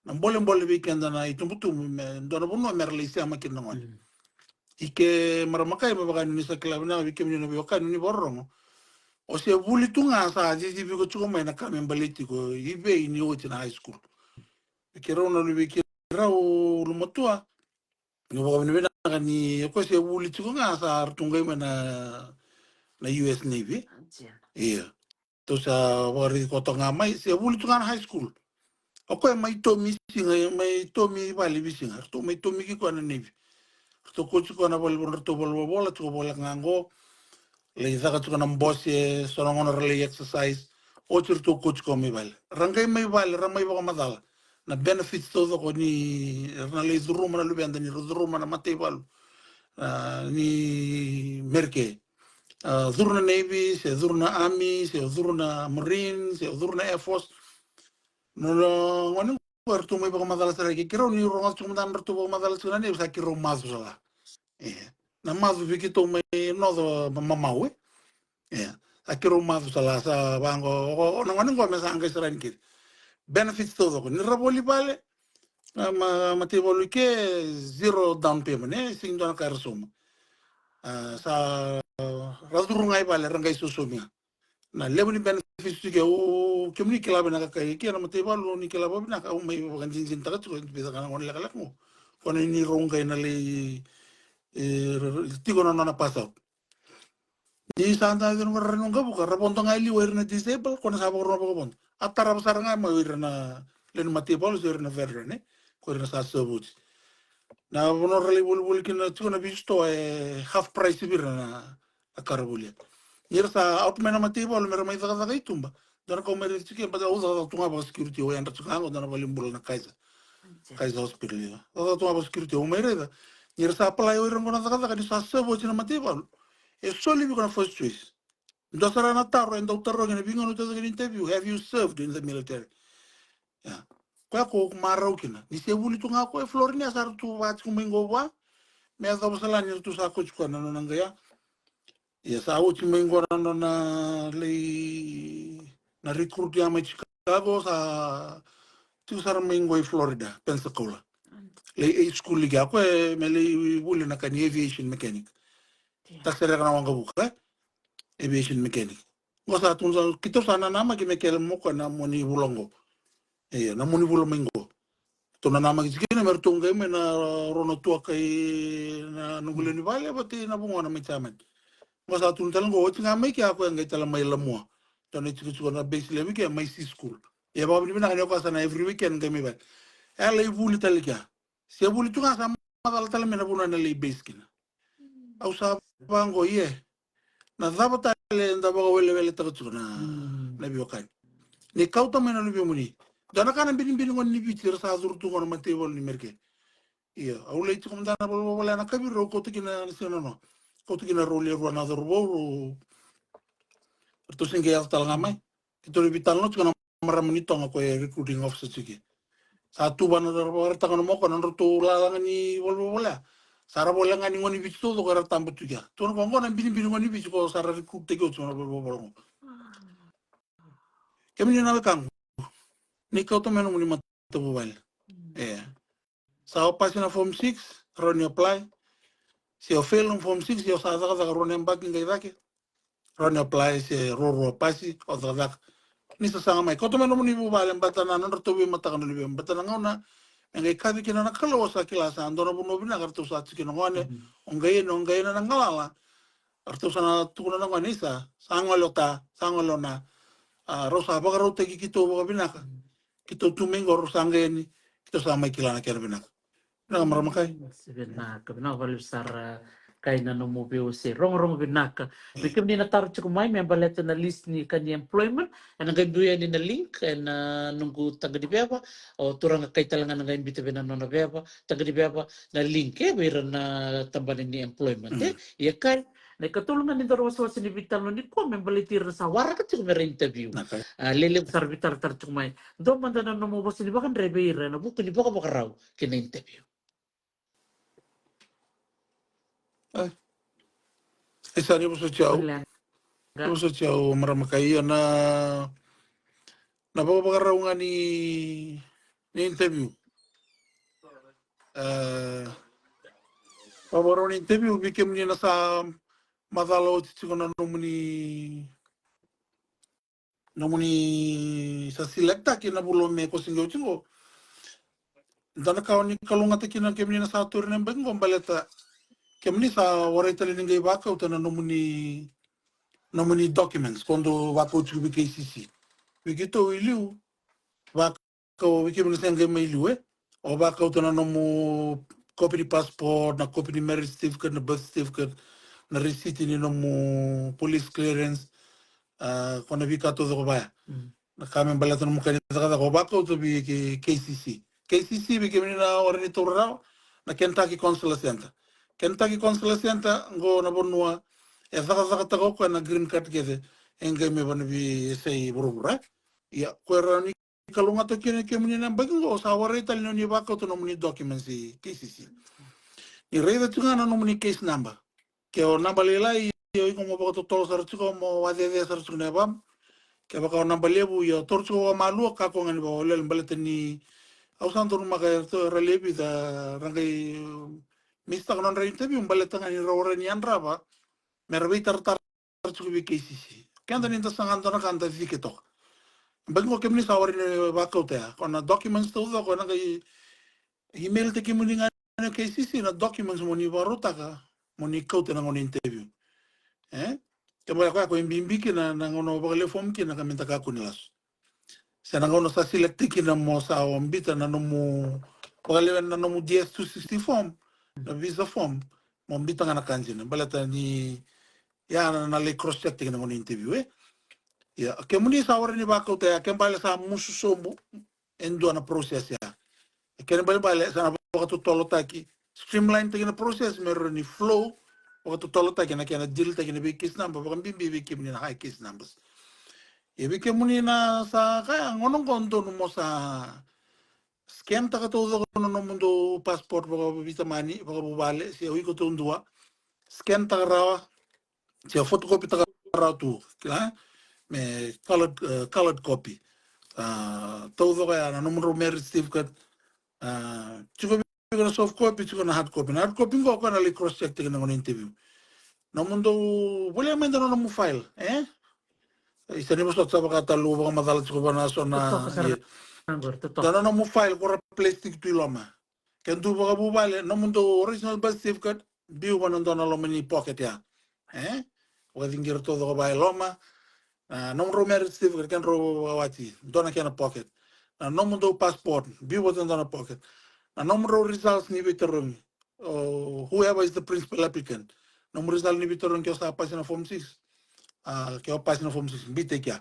Na bolebole vei keda na itubutubu, me dua na vanua me ra lai sema kina na gone. Mm. I ke marama kai, me vaka ni sa kila vinaka vei kemuni na veiwekani ni vakarorogo. O se vuli tu ga sa cicivi iko tiko mai na ka me baleti iko i vei ni oti na high school. Keirau na luve i keirau ulumatua. Ni vakavinavinaka ni o koya se vuli tiko ga sa ratou qai mai na, na U S Navy. Ia. Tou sa vakaraici koto ga mai, se vuli tu ga na high school. O koya mai tomi siga, mai tomi vale veisiga. Ratou mai tomi ki koya na Navy. Ratou kauti koya na vale, ratou valenivolavola, tiko voleka ga qo. Lai caka tiko na bose, so na gauna ra lai exercise. Oti ratou kauti koya mai vale. Ra qai mai vale, ra mai vakamacala na benefits taucoko ni ra na lai curuma na luveda ni ra curuma na mataivalu, a, ni Merika. A, curu na Navy, se curu na Army, se curu na Marine, se curu na Air Force. Na, na, gone qo eratou mai vakamacala sara ki keirau, ni rogoca tiko mada na ratou vakamacala tiko na Navy, sa keirau macu sara. E. Na macu vei keitou mai North, ma-, mamau, e. E. Sa keirau macu sara, sa vaqo, o, o, na gone qo me sa qai sara ni keri. Benefits taucoko. Ni ra voli vale, a, ma, mataivalu ke, zero down payment, e, sega ni dua na ka era sauma. A, sa, ra curu ga i vale, ra qai sosomi ga. Na levu ni benefits tiko, o, kemuni kila vinaka kai, ke na mataivalu ni kila vakavinaka, au mai vakadinadinataka tiko, e vica ga na gone lekaleka qo. Ko na ni rau qai na lai, e, tiko na nona pass out. Ni sa da curu ga ra na waqavuka, ra vodo ga e liu o ira na disable, ko na sa vakarau na vakavodo. A tarava sara ga mai o ira na lewe ni mataivalu, se o ira na veteran, e? Ko ira na sa serve oti. Na vanua ra lai volivoli kina tiko na visitor e half price vei ira na, na ka ra volia. Ni ra sa out mai na mataivalu, me ra mai cakacaka i tuba. Dua na ka au mai raica tiko, e, baleta au cakacaka tu ga vaka security, au yadra tiko ga qo dua na valenibula na Kaiser. Kaiser Hospital, ia. Cakacaka tu ga vaka security, au mai raica. Ni ra sa apply o ira qo na cakacaka, ni sa serve oti na mataivalu. E soli vei iko na first choice. Dua sara na taro e dau tarogi ena veigauna taucoko ni interview, have you served in the military? Ia. Koya ko marau kina. Ni se vuli tu ga ko e Florida, sa ratou vaka tiko mai qo vua. Me yacova sara ni ratou sa kauti koya na nona qai ya. Ia sa oti mai qo na nona lai na recruit ya mai Chicago, sa tiko sara mai qo i Florida, Pensacola. Lai A school i kea ko e me lai vuli na ka ni aviation mechanic. Tasereka na waqavuka, e? Aviation mechanic. Qo sa tu sa, keitou sa nanamaki me kele mo koya na monivula qo. Io, na monivula mai qo. Tou nanamaki tiko kina me ratou qai mai na rua na tuaka i na noqu lewe ni vale, vata na vugona mai Jamani. Qo sa tu tale qo, oti ga mai kea ko e qai tale mai Lamua. Tou na itikotiko na base levu kea mai C school. Ia vakavinavinaka ni o koya sa na every weekend qai mai vale. E lai vuli tale kea. Se vuli tu ga sa macala tale mai na vanua na lai base kina. Au sa vaqo, ie. Na cava tale da vakaweleweletaka tiko na, na veiwekani. Ni kauta mai na luvemuni. Dua na ka na binibini gone ni Viti, ra sa curu tu qo na mataivalu ni Merika. Ia, au lai tiko mada na valenivolavola na kavi rau, kauta kina na siga nanoa. Kauta kina rau lewe rua na cauravou, rau. Ratou se qai yaco tale ga mai. Keitou lai veitalanoa tiko na marama ni Toga ko e recruiting officer tiko. Sa tu vua na vakaraitaka na moko na nodratou lalaga ni valenivolavola. Sa ra voleka ga ni gone ni Viti taucoko era taba tu kea. Tu na ko qo na binibini gone ni Viti ko sa ra recruit taki oti na valenivolavola qo. Kemuni na wekaqu, ni kauta mai nomuni matavuvale. E. Sa o pasi na form six, rawa ni apply. Se o fail na form six, se o sa cakacaka rua na yabaki qai cake, rawa ni apply, se ruarua pasi, o cakacaka. Ni sasaga mai, kauta mai nomuni vuvale, baleta na nodratou veimataka na luvemu, baleta na gauna me qai kaci kina na Kalou, o sa kila sa dua na vanua vinaka ratou sa tiko kina gone, o qai ena, o qai ena na galala. Ratou sa na tukuna na gone, isa, sa gole o ta, sa gole o na. A, rau sa vakarautaki keitou vakavinaka. Keitou tu mai qo, rau sa qai yani, keitou sa mai kila na kena vinaka. Vinaka marama kai. Vinaka, vinaka vakalevu sara kai na nomu veiwasei. Rogorogo vinaka. Vei kemuni na taro tiko mai me baleta na list ni ka ni employment, ena qai biu yani na link ena noqu taqaniveva. O turaga kai tale ga na qai biuta vei na nona veva, taqaniveva, na link e vei ira na tabana ni employment, e. Ia kai, na ikatolu ga ni daru wasewase ni veitalanoa nikua me baleti ira na sa waraka tiko me ra interview. A, lelevu sara veitaratara tiko mai. Dua mada na nomu vosa ni vakadre vei ira ena vuku ni vakavakarau kei na interview. E. E sa ni vosoti au. Ni vosoti au marama kai, ia na, na vakavakarau ga ni, ni interview. E, vakavakarau ni interview, vei kemuni na sa macala oti tiko na nomuni nomuni sa selectaki na vula me ko se qai oti qo. Dua na ka o ni kalougata kina kemuni na sa tauri na yabaki qo baleta kemuni sa warai tale ni qai vakauta na nomuni, nomuni documents ko dou vakauti vei K C C. Vei keitou i liu, vaka Kau vei kemuni na sega qai mai liu, e? O vakauta na nomu kopi ni passport, na kopi ni marriage certificate, na birth certificate, na receipt ni nomu police clearance, a, ko na veika taucoko vaya. Na ka me baleta nomu ka ni cakacaka, o vakauta vei K-, K C C. K C C vei kemuni na ora ni taura rawa, na Kentucky Consular Center. Kentucky Consular Center, qo na vanua e cakacakataka o koya na green card kece e qai mai vanaveiyasai vuravura. Ia, ko era ni kalougata kina kemuni na yabaki qo, sa warai tale ni o ni vakauta nomuni documents i K C C. Ni raica tu ga na nomuni case number. Ke o naba lailai, ia o iko mo vakatotolo sara tiko, mo wacece sara tiko na yavamuni. Kevaka o naba levu, ia o toro tiko vakamalua, kakua ga ni vakaolele, baleta ni au sa donumaka eratou era lewe vica ra qai misstaka na nodra interview, baleta ga ni ra warai ni yadrava me ra veitaratara tiko vei K C C. Keda ni da saga dua na ka da cike toka. Yabaki qo kemuni sa warai ni vakauta ya. Ko na documents taucoko ena qai email taki kemuni ga na K C C na documents mo ni vakarautaka mo ni kauta ena gauna interview. E? Kevaka o koya ko e bibi kina na gauna o vakalewe form kina ka me da kakua ni lasu. Se na gauna sa select kina mo sa o biuta na nomu vakalewe na nomu D S two sixty form, na visa form, mo biuta ga na ka dina. Baleta ni ya na lai cross check taki na gauna interview, e? Ia, kemuni sa warai ni vakauta ya, ke bale sa musu sobu e dua na process ya. E kena ibalebale sa na vakatotolotaki, streamline taki na process me rawa ni flow, vakatotolotaki na kena deal taki na vei case number, vakabibi vei kemuni na high case numbers. Ia vei kemuni na sa kaya, gauna qo donu mo sa scan taka taucoko na nomudou passport vakaveitamani, vakavuvale, se o iko taudua. Scan taka rawa, se photocopy taka rawa tu, kila, me colored, e, colored copy. A, taucoko ya na nomudrau marriage certificate. A, tiko vei iko na soft copy, tiko na hard copy. Na hard copy qo o koya na lai cross check taki na gauna interview. Nomudou, volia mai dua na nomu file, e? Isa ni vosota sa vaka talu vakamacala tiko vana so na, totoka sara, e, na qori, totoka. Dua na nomu file ko ra plastic tu i loma. Ke dua vakavuvale, nomudou original birth certificate, biu vana dua na loma ni pocket ya. E? Vakaciqira taucoko vaka e loma. Na nomudrau marriage certificate, kedrau vakawati, dua na kena pocket. Na nomudou passport, biu vata dua na pocket. Na nomudrau results ni veitarogi, o whoever is the principal applicant. Nomu result ni veitarogi ke o sa pasi na form six. A, ke o pasi na form six, biuta i kea.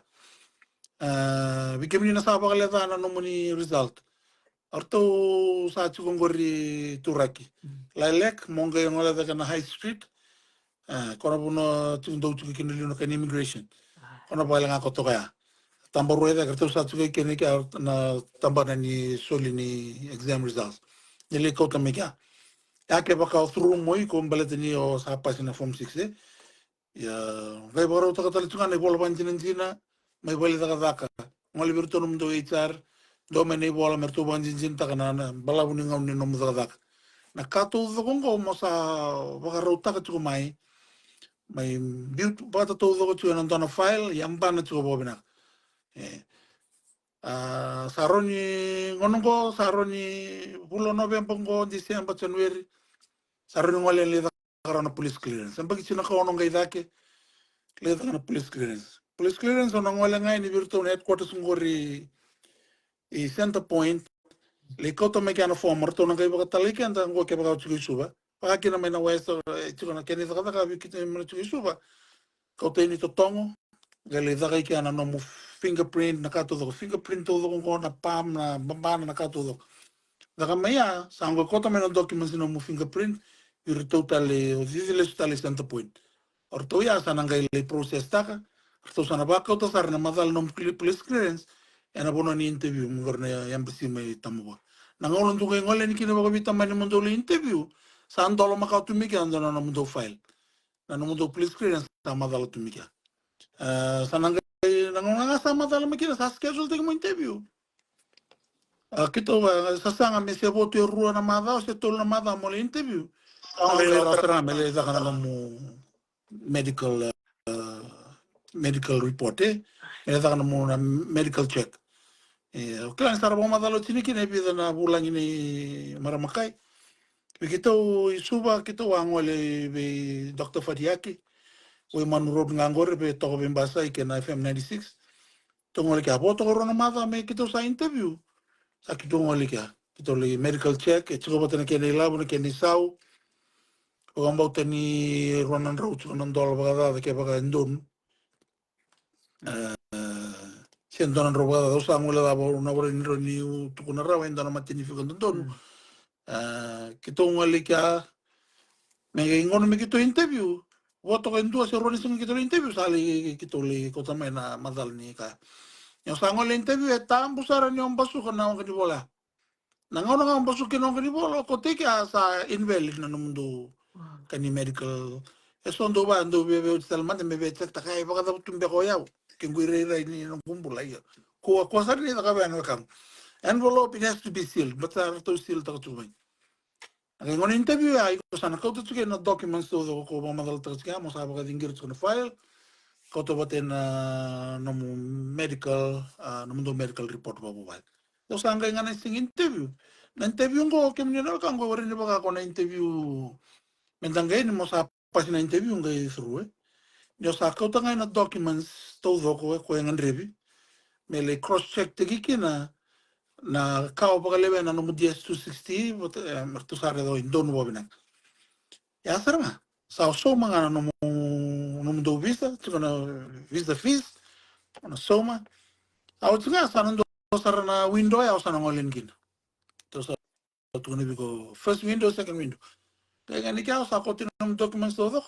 A, vei kemuni na sa vakaleca na nomuni result. O ratou sa tiko qori Turaki. Mm. Lilac, mo qai gole cake na High Street. A, ko na vanua tiko dou tiko kina liu na ka ni immigration. A. Ko na vale ga ko toka ya. Taba rua e cake, ratou sa tiko kina kea na tabana ni soli ni exam results. Ni lai kauta mai kea. Ya kevaka o through mo iko baleta ni o sa pasi na form six, e. Ia, qai vakarautaka tale tu ga na ivola vakadinadina mai vale ni cakacaka. Gole vei iratou nomudou H R, dua mai na ivola me ratou vakadinadinataka na, na balavu ni gauna ni nomu cakacaka. Na ka taucoko qo mo sa vakarautaka tiko mai, mai biu tu, vata taucoko tiko ena dua na file, yabana tiko vakavinaka. E. A, sa rawa ni gauna qo, sa rawa ni vula o Noveba qo, December, January. Sa rawa ni gole lai caka rawa na police clearance. Sa baki tiko na ka ono qai cake, lai caka na police clearance. Police clearance o na gole ga yani vei iratou na headquarters qori i Centre Point. Lai kauta mai kea na form, o ratou na qai vakatalai keda qo kevaka o tiko i Suva. Vaka kina mai na West, e tiko na kena icakacaka vei keitou mai na tiko i Suva. Kauta yani totogo, qai lai caka i kea na nomu fingerprint, na ka taucoko, fingerprint taucoko qo, na palm, na babana, na ka taucoko. Caka mai ya, sa qai kauta mai na documents ni nomu fingerprint, vei iratou tale, o cici lesu tale i Centre Point. O ratou ya sa na qai lai process taka, ratou sa na vakauta sara na macala nomu cle-, police clearance, ena vanua ni interview, me qori na embassy mai Tamavua. Na gauna dou qai gole yani kina vakaveitamani mo dou lai interview, sa dola makawa tu mai kea dua na nomudou file. Na nomudou police clearance sa macala tu mai kea. E, sa na qai, na gauna ga sa macala mai kina, sa schedule taki mo interview. A, keitou, e, sasaga me se vo tu e rua na macawa, se tolu na macawa mo lai interview. Sa qai rawa sara ga me lai caka na nomu medical, e, medical report, e. Me lai caka na nomu na medical check. E, o kila ni sa ra vakamacala oti ni kina e vica na vulagi nei Marama Kai. Vei keitou i Suva, keitou a gole vei Doctor Fadiaki. Waimanu Road ga qori, vei toka vei Basai kei na F M ninety-six. Tou gole kea, vo toka rua na macawa me keitou sa interview. Sa keitou gole kea. Keitou lai medical check, e tiko vata na kena ilavo, na kena isau. Vakabauta ni rua na drau tiko na dola vakacaca kevaka e donu. E, se dua na drau vakacaca, au sa gole cava, au na warai ni rawa niu tukuna rawa e dua na mateni fika dodonu. Mm. E, keitou gole kea, me qai gauna me keitou interview, Vo toka e dua se rua na siga keitou lai interview, sa lai keitou lai kauta mai na macala ni ka. Ni o sa gole interview, e tabu sara ni o basuka na oga ni vola. Na gauna ga o basuka na oga ni vola, o kauta i ke, a sa invalid na nomudou ka ni medical. E so dou va, dou via via oti tale mada me via check taka, e vakacava tu beka o yau. Ke qu irairai ni noqu bula, io. Ko, ko sara ni caka vei na wekamu. Envelope, it has to be sealed, but sa ratou seal taka tu mai. Na kai gona interview ya, iko sa na kauta tiko na documents taucoko ko vakamacalataka tiko ya, mo sa vakaciqiri tiko na file, kauta vata na nomu medical, a, nomudou medical report vakavuvale. Dou sa qai ga na siga interview. Na interview qo, kemuni na wekaqu, e warai ni vaka ko na interview me da qai ni mo sa pasi na interview qai through, e. Ni o sa kauta ga na documents taucoko e ko e gadrevi me lai cross check taki kina na ka o vakalewena na nomu D S two sixty, vata, e, me ratou sa raica o i donu vakavinaka. Ia sara ga, sa o sauma ga na nomu, nomudou visa, tiko na visa fees, o na sauma. A oti ga sa na dua sara na window ya o sa na gole yani kina. Tou sa tukuna vei iko first window, second window. Qai ga ni kea o sa kauta na nomu documents taucoko.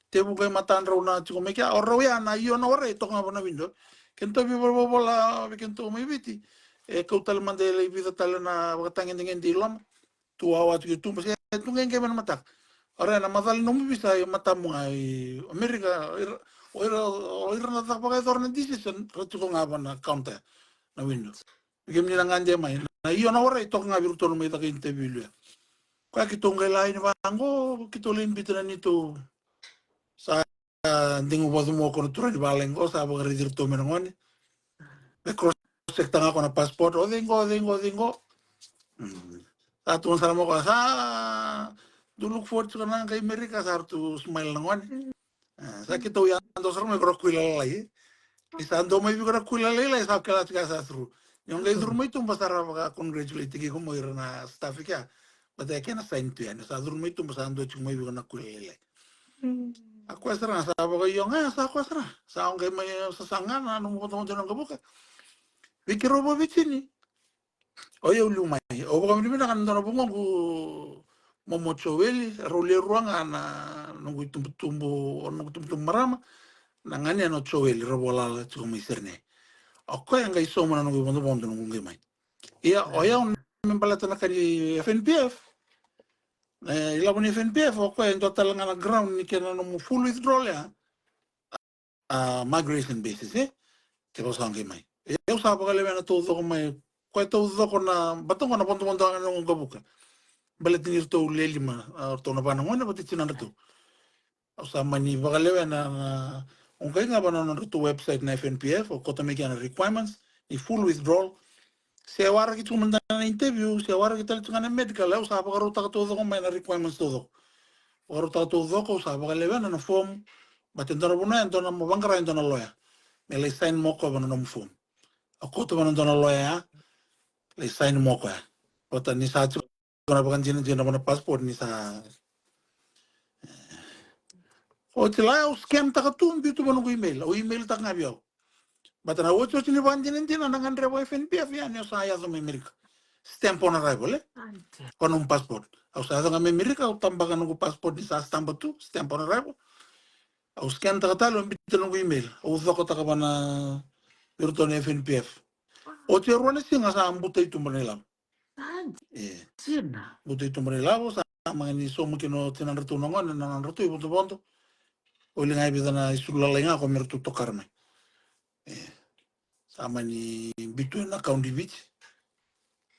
Tevu qai matadrau na tiko mai kea, o rau ya na io na warai toka ga va na window. Kedatou via volavola vei kedatou mai Viti, e kau tale mada e lai vica tale na vakatagedegede i loma. Tu wawa tiko i tuba se tu qai qai mai na mataka. O rau ya na macala ni nomu visa i matamu ga i Amerika, o ira, o ira, o ira na caka vakayacora na decision, ra tiko ga va na counter, na window. Kemuni na gade mai, na io na warai toka ga vei iratou na mai caka interview i liu ya. Koya keitou qai lai ni vaqo, keitou lai biuta na neitou sa digu vacu mo ko na turaga ni vale qo, sa vakaraici iratou mai na gone. Me cross check taka ga ko na passport, o cei qo, o cei qo, o cei qo. Mm. Sa tu sara mo ko sa dou look forward tiko na qai Amerika, sa ratou smile na gone. E, sa keitou yadua sara mai ko na kuila lalai, e. Ni sa dua mai vei iko na kuila lailai, sa kila tiko sa through. Ni o qai curu mai tuba sa ra vaka congratulate tiko mo ira na staff kea. But e kena sign tu ya, ni sa curu mai tuba sa dua tiko mai vei iko na kuila lailai. A koya sara ga sa vakaio ga, sa koya sara. Sa o qai mai sasaga na nomu vodovodo na qavuka. Vei keirau vaviti ni O yau liu mai. Au vakavinavinaka na dua na vugoqu, Momo Joeli, rau lewe rua ga na noqu itubutubu, o noqu itubutubu marama, na gane na o Joeli, rau vakalala tiko mai Sydney. O koya qai sauma na noqu ivodovodo noqu qai mai. Ia, o yau me baleta na ka ni F N P F, e, ilavo ni F N P F, o koya e dua tale ga na ground ni kena nomu full withdrawal ya. A, migration basis, e? Kevaka sa qai mai. E, au sa vakalewena taucoko mai, koya taucoko na, baleta qo na vodovodo ga na noqu qavuka. Baleta ni ratou le lima, a, ratou na va na gone vata tinadratou. Au sa mani vakalewena na, na, au qai ga va na nodratou website na F N P F, au kauta mai kea na requirements ni full withdrawal. Se waraki tiko mada na interview, se waraki tale tiko ga na medical, au sa vakarautaka taucoko mai na requirements taucoko. Vakarautaka taucoko, au sa vakalewena na form, but e dua na vanua, e dua na mo vaqara, e dua na lawyer. Me lai sign mo koya va na nomu form. Au kauta va na dua na lawyer, lai sign mo koya. Vata ni sa tiko na vakadinadina va na passport ni sa. Oti la au scan taka tu, biu tu va noqu email. Au email taka ga vei au. But na otioti ni vakadinadina na gadreva F N P F ya ni au sa yaco mai Amerika. Stamp on arrival, e? Ko nomu passport. Au sa yaco ga mai Amerika, au tabaka noqu passport ni sa stamp tu, stamp on arrival. Au scan taka tale, au biuta noqu email. Au cokotaka va na vei iratou na F N P F. Oti e rua na siga sa buta i tuba na ilavo. E. Buta i tuba na ilavo, sa mani sauma kina o tinadratou na gone, na nodratou ivodovodo. O li ga e vica na isulu lalai ga ko me ratou tokara mai. E. Sa mani biu tu ena account i Viti.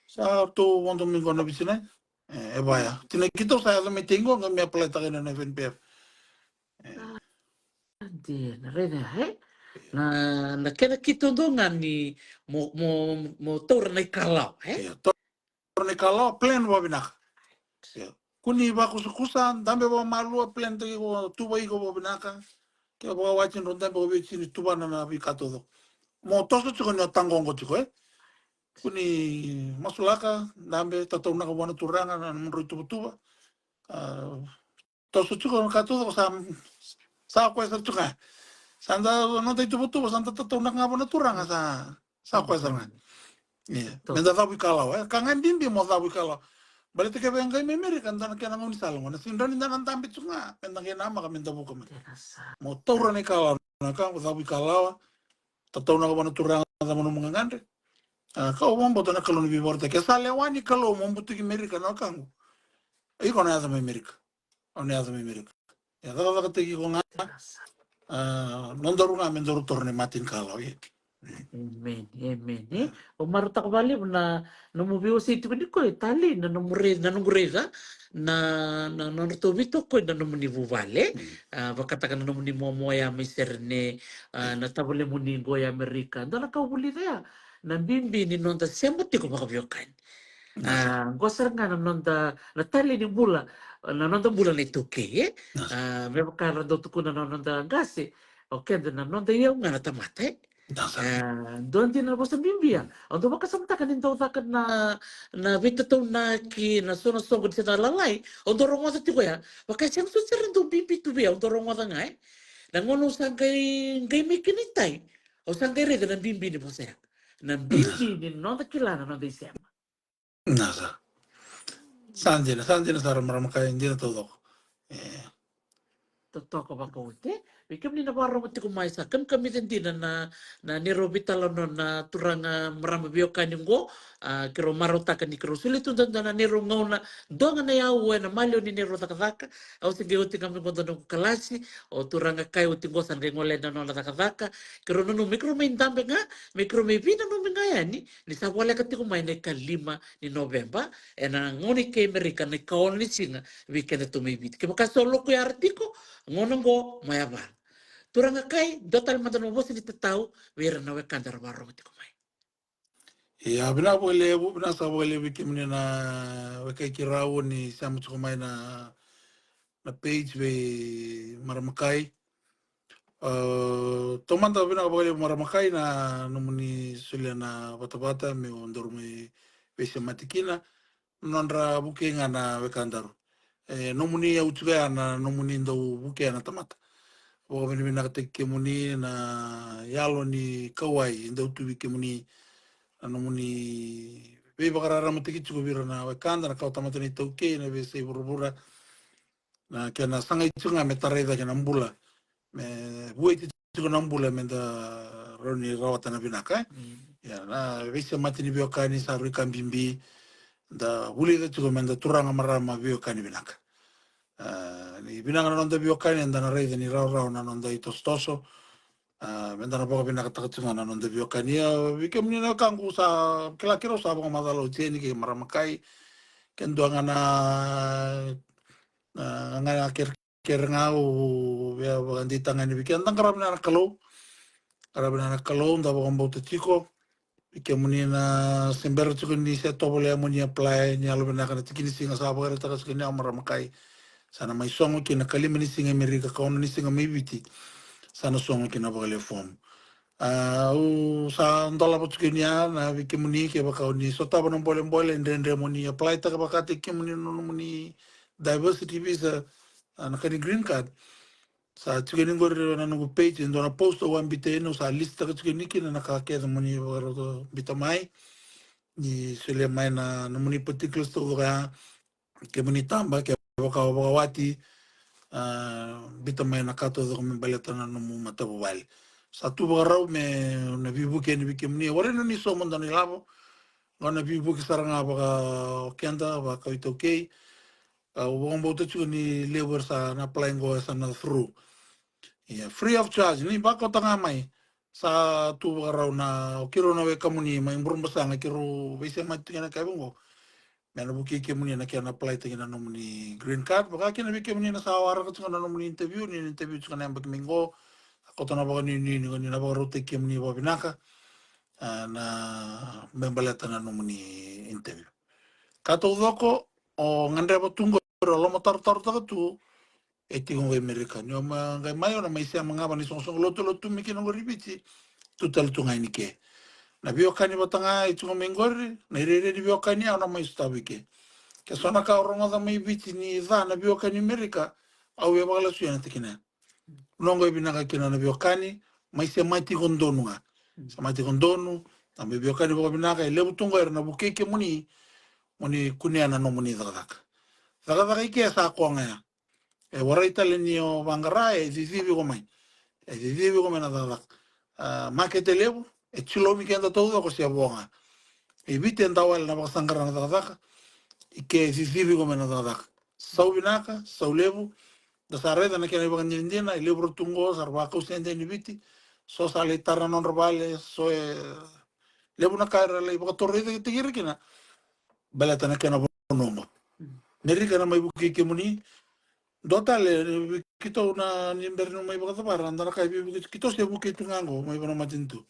Sa ratou vodo mai qo na Viti na. E, e vaya. Tina keitou sa yaco mai tei qo, qai me apply taka ina na F N P F. E. A, dina, raica, e? Na, na kena keitou dau ga ni mo, mo, mo taura na ikalawa, e? Ia, taura na ikalawa, plan vakavinaka. Ia. Kua ni vakusakusa, dabe vakamalua, plan taki iko, tuva iko vakavinaka. Ke vakawati drau dabe vakaveitini, tuvana na veika taucoko. Mo toso tiko ni o taqoqo tiko, e? Kua ni masulaka, dabe, tataunaka vua na turaga na nomudrau ituvatuva. A, toso tiko na ka taucoko sa, sa koya sara tiko ga. Sa da, noda ituvatuva, sa da tataunaka ga vua na turaga, sa, sa koya sara ga. Ia. Me da cavu ikalawa, e? Ka ga bibi mo cavu ikalawa. Baleta kevaka e qai mai Merika, da na kena gaunisala qo, na sega ni da na dabe tu ga me da qai namaka me da vuka mai. Mo taura na ikalawa, na ka qo, cavu ikalawa. Tataunaka vua na Turaga, cava nomu gagadre. A, ka au vakabauta na Kalou ni veivakarautaki. E sa lewa ni Kalou mo butuki Merika na wekaqu. Iko na yaco mai Merika. Au na yaco mai Merika. E cakacakataki iko ga. A, nodaru ga me daru taura na mata ni kalawa, ia. Amen, amen. E, au marautaka vakalevu na nomu veiwasei tiko nikua e talei na nomu raica, na noqu raica, na, na nodratou veitokoni na nomuni vuvale. A, vakataka na nomuni momo ya mai Serene, a, na tavalemuni qo e Amerika. Dua na ka au vulica ya, na bibi ni noda sema tiko vakaveiwekani. A, qo sara ga na noda, na talei ni bula, na noda bula na iTaukei, e? A, me vaka ra dau tukuna na noda qase, o keda na noda iyau ga na tamata, e? A, dua dina na vosa bibi ya. Au dau vakasamataka ni dau caka na, na veitataunaki, na so na soqo ni se na lalai, au dau rogoca tiko ya. Vaka e sega soti sara ni dau bibi tu vei au, au dau rogoca ga, e? Na gauna au sa qai, qai mai kina i tai, au sa qai raica na bibi ni vosa ya. Na bibi ni noda kila na noda isema. Na sa. Sa dina, sa dina sara marama kai, dina taucoko. E. Totoka vakaoti. Vei kemuni na vakarorogo tiko mai, sa kamikamica dina na, na neirau veitalanoa na turaga marama veiwekani qo. A, keirau marautaka ni keirau solia tu dua na neirau gauna, dua ga na aua ena maliwa ni neirau cakacaka. Au se qai oti ga mai qo dua noqu kalasi, o turaga kai oti qo sa qai gole na nona cakacaka. Keirau nanuma me keirau mai dabe ga, me keirau mai veinanumi ga yani, ni sa voleka tiko mai na ikalima ni Noveba, ena gauna i ke i Amerika na ikaono ni siga vei kedatou mai Viti. Kevaka sa o Lokuiara tiko, gauna qo mo yavana. Turaga kai, dua tale mada na vosa ni tatau vei ira na wekada ra vakarorogo tiko mai. Ia, vinaka vakalevu, vinaka saka vakalevu vei kemuni na wekai keirau ni sema tiko mai na, na page vei marama kai. A, taumada vinaka vakalevu marama kai na nomuni solia na vatavata meu daru mai veisemati kina. Nodra vukei ga na wekadaru. E, nomuni au tiko ya na nomuni dau vukea na tamata. Vakavinavinakataki kemuni na yalo ni kauwai e dau tu vei kemuni, na nomuni veivakararamataki tiko vei ira na wekada, na kawatamata ni iTaukei, na veiyasai vuravura. Na kena sagai tiko ga me tarai cake na bula, me vueti tiko na bula me da rawa ni rawata na vinaka, e? Mm. Ia, na veisemati ni veiwekani sa rui ka bibi, da vulica tiko me da turaga marama veiwekani vinaka. A, ni vinaka na noda veiwekani, eda na raica ni rawarawa na noda itosotoso. A, me da na vakavinakataka tiko ga na noda veiwekani. Ia, vei kemuni na wekaqu, sa kila keirau sa vakamacala oti yani kei marama kai, ke dua ga na, na, na kere kere ga au via vakadeitaka ga yani vei keda, da qarava vinaka na Kalou. Qarava vinaka na Kalou, da vakabauta tiko. Vei kemuni na se bera tiko ni se tovolea mo ni apply, ni yalovinaka, na tiki ni siga sa vakaraitaka tiko ni au marama kai. Sa na mai sogo kina, kalima ni siga e Amerika, kaono ni siga mai Viti. Sa na sogo kina vakalewe fomu. A, au sa dolava tiko ni ya, na vei kemuni kevaka o ni sotava na bolebole, dredre mo ni apply taka vakataki kemuni na nomuni diversity visa, a, na ka ni green card. Sa tiko yani qori na noqu page, e dua na post au a bita yani, au sa list taka tiko yani kina na ka kece mo ni vakarau bita mai. Ni solia mai na nomuni particulars taucoko ya, kemuni taba, kevaka o vakawati, a, bita mai na ka taucoko me baleta na nomu matavuvale. Sa tu vakarau me na veivuke yani vei kemuni. Warai na ni sauma dua na ilavo, qo na veivuke sara ga vaka o keda, vaka o iTaukei. Au vakabauta tiko ni levu era sa na apply qo e sa na through. Ia, free of charge, ni vakota ga mai. Sa tu vakarau na, o keirau na wekamuni mai Burebasaga, keirau veisemati tiko ena yakavi qo. Me na vukei kemuni na kena apply taki na nomuni green card, vaka kina vei kemuni na sa waraka tiko na nomuni interview, ni interview tiko na yabaki mai qo. Koto na vakanuinui ni, ni na vakarautaki kemuni vakavinaka, a, na me baleta na nomuni interview. Ka taucoko, o gadreva tu qori, o lomatarotaro taka tu, e tiko qo i Amerika. Ni o mai qai mai, o na mai sema ga vaka na isoqosoqo lotu, lotu mai kina qori Viti, tu tale tu ga i ke. Na veiwekani vata ga e tiko mai qori, na irairai ni veiwekani ya o na mai sotava i ke. Ke so na ka o rogoca mai Viti ni ca na veiwekani Amerika, au via vakalesui ena tikina ya. Noqu e vinaka kina na veiwekani, mai semati iko donu ga. Semati iko donu, na mai veiwekani vakavinaka, e levu tu qo era na vukei kemuni, mo ni kunea na nomuni cakacaka. Cakacaka i ke sa koya ga ya. E warai tale ni o vaqara, e cicivi iko mai. E cicivi iko mai na cakacaka. A, makete levu, e tilomi keda taucoko se vo ga. I Viti e dau wale na vakasaqara na cakacaka. I ke e cicivi iko mai na cakacaka. Sau vinaka, sau levu. Da sa raica na kena ivakadinadina, e levu ra tu qo, sa ra vakausi e dei ni Viti. So sa lai tara na nodra vale, so e levu na ka era lai vakatoroicaketaki ira kina. Baleta na kena vanua qo. Merika na mai vukei kemuni. Dua tale, vei keitou na ni bera ni mai vakacavara, da na kai vei vukei, keitou se vukei tu ga qo, mai vana matanitu.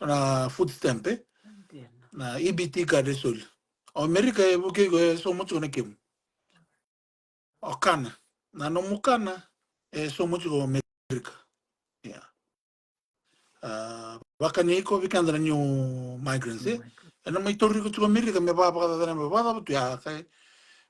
Na food stamp, e? Na E B T card e soli. O Merika e vukei iko, e sauma tiko na kemu. O kana. Na nomu kana, e sauma tiko o Merika. Ia. A, vakani iko vei keda na new migrants, e? Ena mai tauri iko tiko Merika me vavakacaca na yabaki, vakacava tu ya, kai.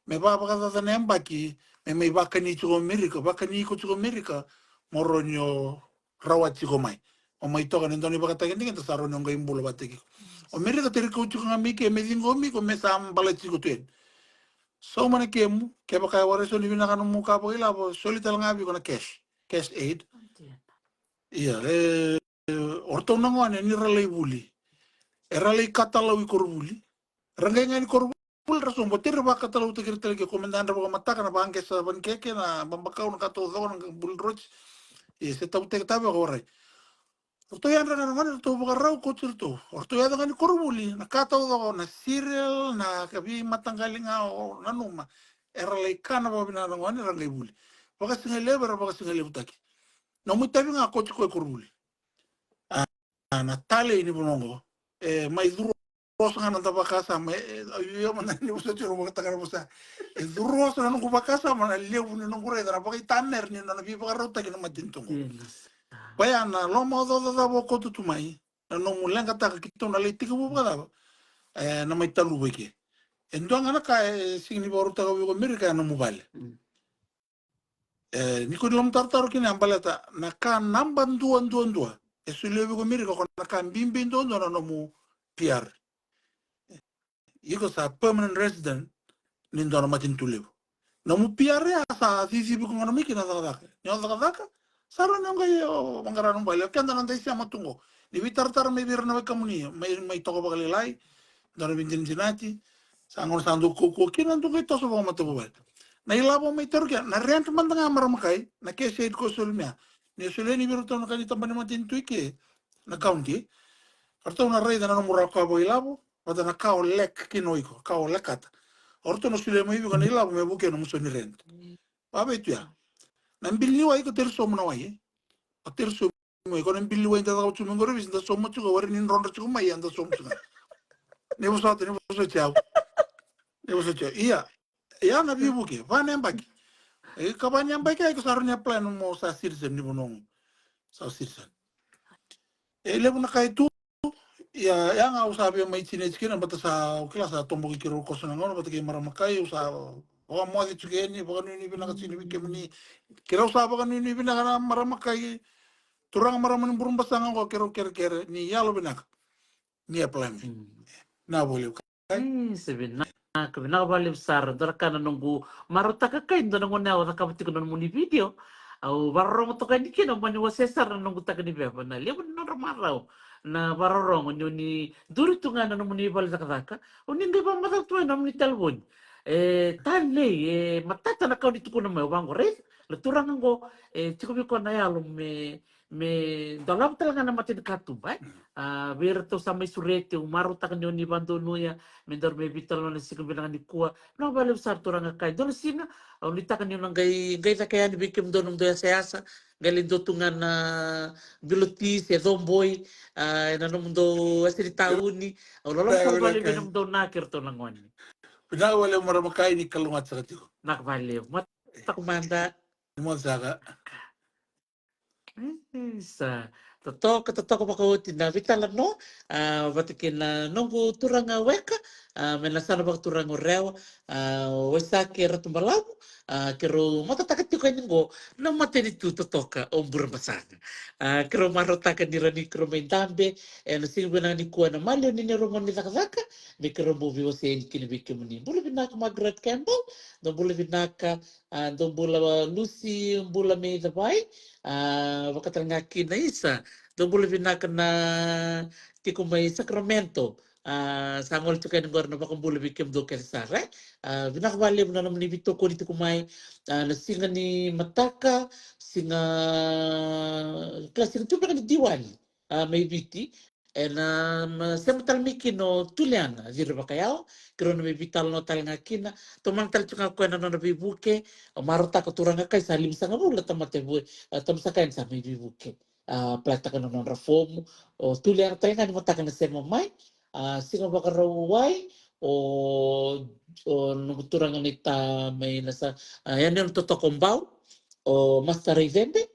Me vavakacaca na yabaki, me mai vakani tiko Merika, vakani iko tiko Merika, mo rawa ni o rawati iko mai. O mai toka ni dau ni vakataki dikita sa rawa ni o qai bula vataki iko. O Merika teri kau tiko ga mai ke, me ciqomi iko, me sa bala tiko tu yani. Sauma na kemu, kevaka e warai so ni vinaka nomu ka vakailavo, soli tale ga vei iko na cash, cash aid. Ia, e, o ratou na gone ni ra lai vuli. Era lai katalau i koronivuli. Ra qai ga ni koronivuli ra sobu, teri vakatalautaki ira tale ke, ko meda yadra vakamataka na vaqesa vanikeke, na babakau, na ka taucoko, na buli roti. Ia, se tavuteke taveko warai. O ratou yadra ga na gone, ratou vakarau koti ratou. O ratou yaco ga ni koronivuli, na ka taucoko, na cereal, na ka veimataqali ga o nanuma. Era lai kana vakavinaka na gone, ra qai vuli. Vakasigalevu, era vakasigalevu taki. Nomu itavi ga koti ko i koronivuli. A, na talei ni vanua oqo. E, mai curu oso ga na da vakasama, e, e, io, mada ni vosa tiko vakataka na vosa. E curu oso na noqu vakasama, na levu ni noqu raica, na vakaitamera ni nona veivakarautaki na matanitu oqo. Koya na lomaocaoca cava o koto tu mai, na nomu leqataka keitou na lai tekivu vakacava. E, na mai taluva i ke. E dua ga na ka e sega ni vakarautaka vei iko Merika, e nomu vale. E, ni ko ni lomatarotaro kina, baleta na ka naba dua, dua, dua e solia vei iko Merika, ko na ka bibi dua, dua na nomu P R. Iko sa permanent resident ni dua na matanitu levu. Nomu P R ya sa cicivi iko ga mai kina cakacaka. Ni o cakacaka, sa rawa ni o qai o vaqara nomu vale. O keda na dai sema tu qo. Ni veitaratara mai vei ira na wekamuni, mai, mai toka vakalailai, dua na veidinadinati, sa gauna sa dau kaukauwa kina, dau qai toso vakamatavuvale. Na ilavo mai tauri kina, na rent mada ga marama kai, na cash aid ko soli mai ya. Ni solia ni vei iratou na ka ni tabana ni matanitu i ke, na county. Ratou na raica na nomu rawa ka vakailavo, vata na ka o lack kina o iko, ka o lekata. O ratou na solia mai vei iko na ilavo me vukea nomu so ni rent. Vavei tu ya. Na bili ni wai iko teri somu na wai, e? O teri somu mai, ko na bili ni wai da cakava tu mai qori visi da somu tiko, wari ni drodro tiko mai, ia da somu tiko. Ni vosota, ni vosoti au. Ni vosoti au. Ia, ia na veivuke, va na yabaki. E, ka va na yabaki, ai ko sa rawa ni apply nomu sa citizen ni vanua oqo. Sa citizen. E levu na ka e tu, ia, ia ga au sa via mai tini tiko kina, bata sa, au kila sa toboki keirau koso na gauna, bata kei marama kai, au sa vakamoce tiko yani, vakanuinui vinaka tiko ni vei kemuni. Keirau sa vakanuinui vinaka na marama kai, turaga marama ni Burebasaga oqo, keirau kerekere ni yalo vinaka. Ni apply mai. Na voli ka. E, se vinaka, vinaka vakalevu sara. Dua na ka na noqu marautaka kai, dua na gauna au cakava tiko na nomuni video. Au vakarorogo toka yani kina, au mani wasea sara na noqu taka ni veva. Na levu ni nodra marau na vakarorogo, ni o ni duri tu ga na nomuni vale cakacaka. O ni qai vakamacala tu mai na nomuni talevoni. E, talei, e, matata na ka o ni tukuna mai, au vaqo, raica, na turaga oqo, e, tiko vei koya na yalo me me dolava tale ga na mata ni katuba, e? A, vei iratou sa mai sureti, au marautaka ni o ni vakadonuya, me daru mai veitalanoa na siga vinaka nikua. Vinaka vakalevu sara turaga kai. Dua na siga, au nuitaka niu na qai, qai cake yani vei kemudou na nomudou yasayasa, qai lai dua tu ga na bilo ti se coboi, a, ena nomudou yasa ni tauni. Au loloma sara vakalevu vei nomudou na kei iratou na gone. Vinaka vakalevu marama kai, ni kalougata saka tiko. Vinaka vakalevu. Mataka mada. Ni moce saka. Isa, totoka, totoka vakaoti na veitalanoa, a, vata kei na noqu turaga weka, a, mai na yasana vakaturaga o Rewa, a, o Waisake Ratubalavu, a, keirau matataka tiko tukuni qo na matanitu totoka o Burebasaga. A, keirau marautaka ni rawa ni keirau mai dabe ena siga vinaka nikua ena maliwa ni neirau gauna ni cakacaka, me keirau bau veiwasei yani kina vei kemuni. Bula vinaka Margaret Campbell, dou bula vinaka. A, dou bula Lucy, bula mai Cavai. A, vakatalega kina Isa, dou bula vinaka na tiko mai Sacramento. A, sa gole tiko yani qori na vakabula vei kemudou kece sara, e. A, vinaka vakalevu na nomuni veitokoni tiko mai. A, na siga ni mataka, siga, kila siga tu beka ni Diwali, a, mai Viti. Ena, ma, sema tale mai kina o Tuliana Ciri Vakayawa, keirau na mai veitalanoa tale ga kina. Tomana tale tu ga koya na nona veivuke. Au marautaka turaga kai sa limasagavulu na tamata e vu-, a, tamusaka yani sa mai veivuke. A, apply-taka na nodra fomu. O Tuliana tale ga ni mataka na sema mai. A, siga Vakarauwai, o, o noqu turaga na ita mai na sa, a, yani na totoka o Bau, o Master Raivebe.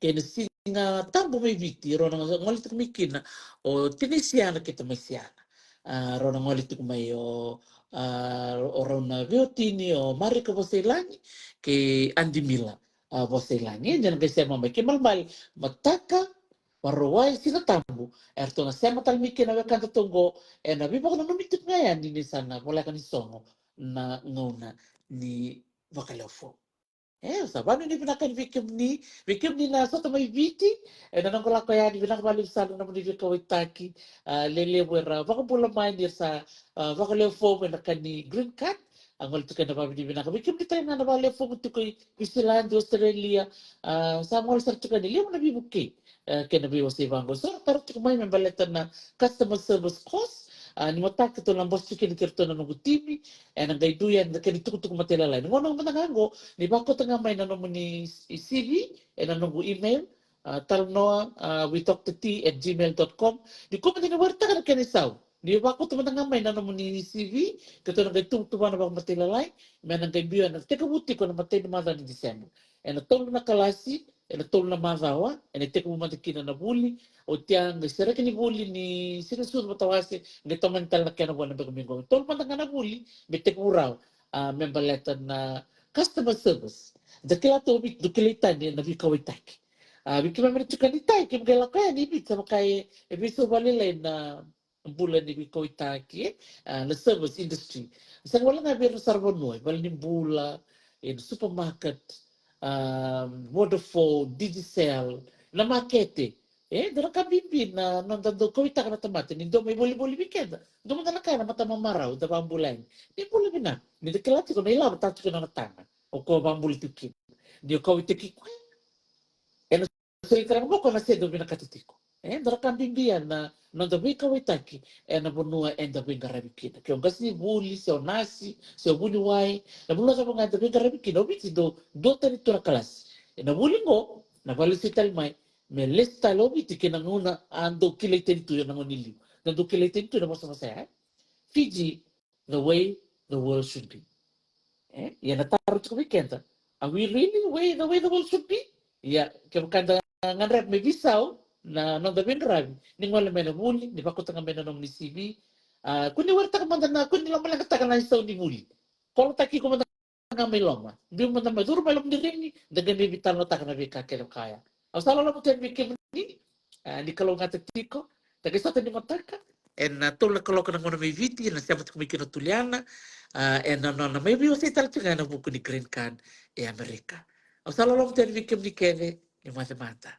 Kei na Siga Tabu mai Viti, rau na gole tiko mai kina o Tinisiana kei Tamaisiana. A, rau na gole tiko mai o, a, o rau na veiwatini o Marika Vosailagi kei Adimila, a, Vosailagi. Eda na qai sema mai kei malamala, mataka, Vakarauwai, Siga Tabu. Eratou na sema tale mai kina wekada toqo ena veivakananumi tiko ga yani ni sa na voleka ni sogo na gauna ni Vakalewe Fou. E, sa vanuinui vinaka yani vei kemuni, vei kemuni na sota mai Viti, ena noqu lako yani, vinaka vakalevu sara na nomuni veikauwaitaki. A, lelevu era vakabula mai ni ra sa, a, Vakalewe Fou ena ka ni green card. A, gole tiko ena vavinavinaka. Vei kemuni tale ga na Vakalewe Fou tiko i Niusiladi, Australia, a, sa gole sara tiko yani, levu na veivukei. E, kei na veiwasei vaqo. So, taro tiko mai me baleta na customer service course. A, ni mataka keitou na bose tiko kina kei ratou na noqu timi. Ena qai dui yani na kena itukutuku matailalai. Ni gauna mada ga qo, ni vakauta ga mai na nomuni C V ena noqu email, a, talanoa, a, with Doctor T at gmail dot com. Ni kua mada ni waritaka na kena isau. Ni vakauta mada ga mai na nomuni C V, keitou na qai tuvatuva na vakamatailalai, me na qai biu ena tekivu tiko na imatai ni macawa ni December. Ena tolu na kalasi, ena tolu na macawa, ena tekivu mada kina na vuli, oti ya qai sereki ni vuli ni Siga Sucu Matawase, qai tomani tale na kena vuli na beka mai qo. Tolu mada ga na vuli, me tekivu rawa, a, me baleta na customer service. Da kila tu o Viti, dau kilai tani na veikauwaitaki. A, vei keimami na tiko ni tai, keimami qai lako yani i Viti, sa vaka e, e veisau vakalailai na bula ni veikauwaitaki, e, a, na service industry. Sega wale ga vei ira na saravanua, e vale ni bula, e na supermarket, a, Vodafone, Digicel, na makete. E, dua na ka bibi na noda dau kauwaitaka na tamata, ni dua mai volivoli vei keda. Dua mada na ka na matamamarau, da vakabula yani. Ni bula vinaka, ni da kila tiko na ilavo ta tiko na nona taga. O koya vakabula tiko kina. Ni o kauwaitaki koya. E na soli tale ga vaka na se dau vinakata tiko. E, dua na ka bibi ya na noda veikauwaitaki ena vanua eda veiqaravi kina. Ke o qasenivuli, se o nasi, se o vuniwai, na vanua cava ga eda veiqaravi kina, o Viti dau duatani tu na kalasi. Ena vuli qo, na vakalesui tale mai, me lesu tale o Viti kei na gauna a dau kilai tani tu ena gauna i liu. Na dau kilai tani tu na vosavosa ya, e? Fiji, the way the world should be. E, ia na taro tiko vei keda, are we really way, the way the world should be? Ia, kevaka da gadreva me veisau na noda veiqaravi, ni gole mai na vuli, ni vakauta ga mai na nomuni C V. A, kua ni waritaka mada na, kua ni lomaleqataka na isau ni vuli. Kolotaki iko mada ga mai loma. Biu mada mai, curu mai loma ni rini, da qai mai veitalanoataka na veika kece vaka ya. Au sa loloma tu yani vei kemuni, a, ni kalougata tiko. Da qai sota ni mataka ena tolu na kaloko na gauna mai Viti, na sema tiko mai kina o Tuliana, a, ena nona mai veiwasei tale tiko ga ena vuku ni green card e Amerika. Au sa loloma tu yani vei kemuni kece, ni moce mada.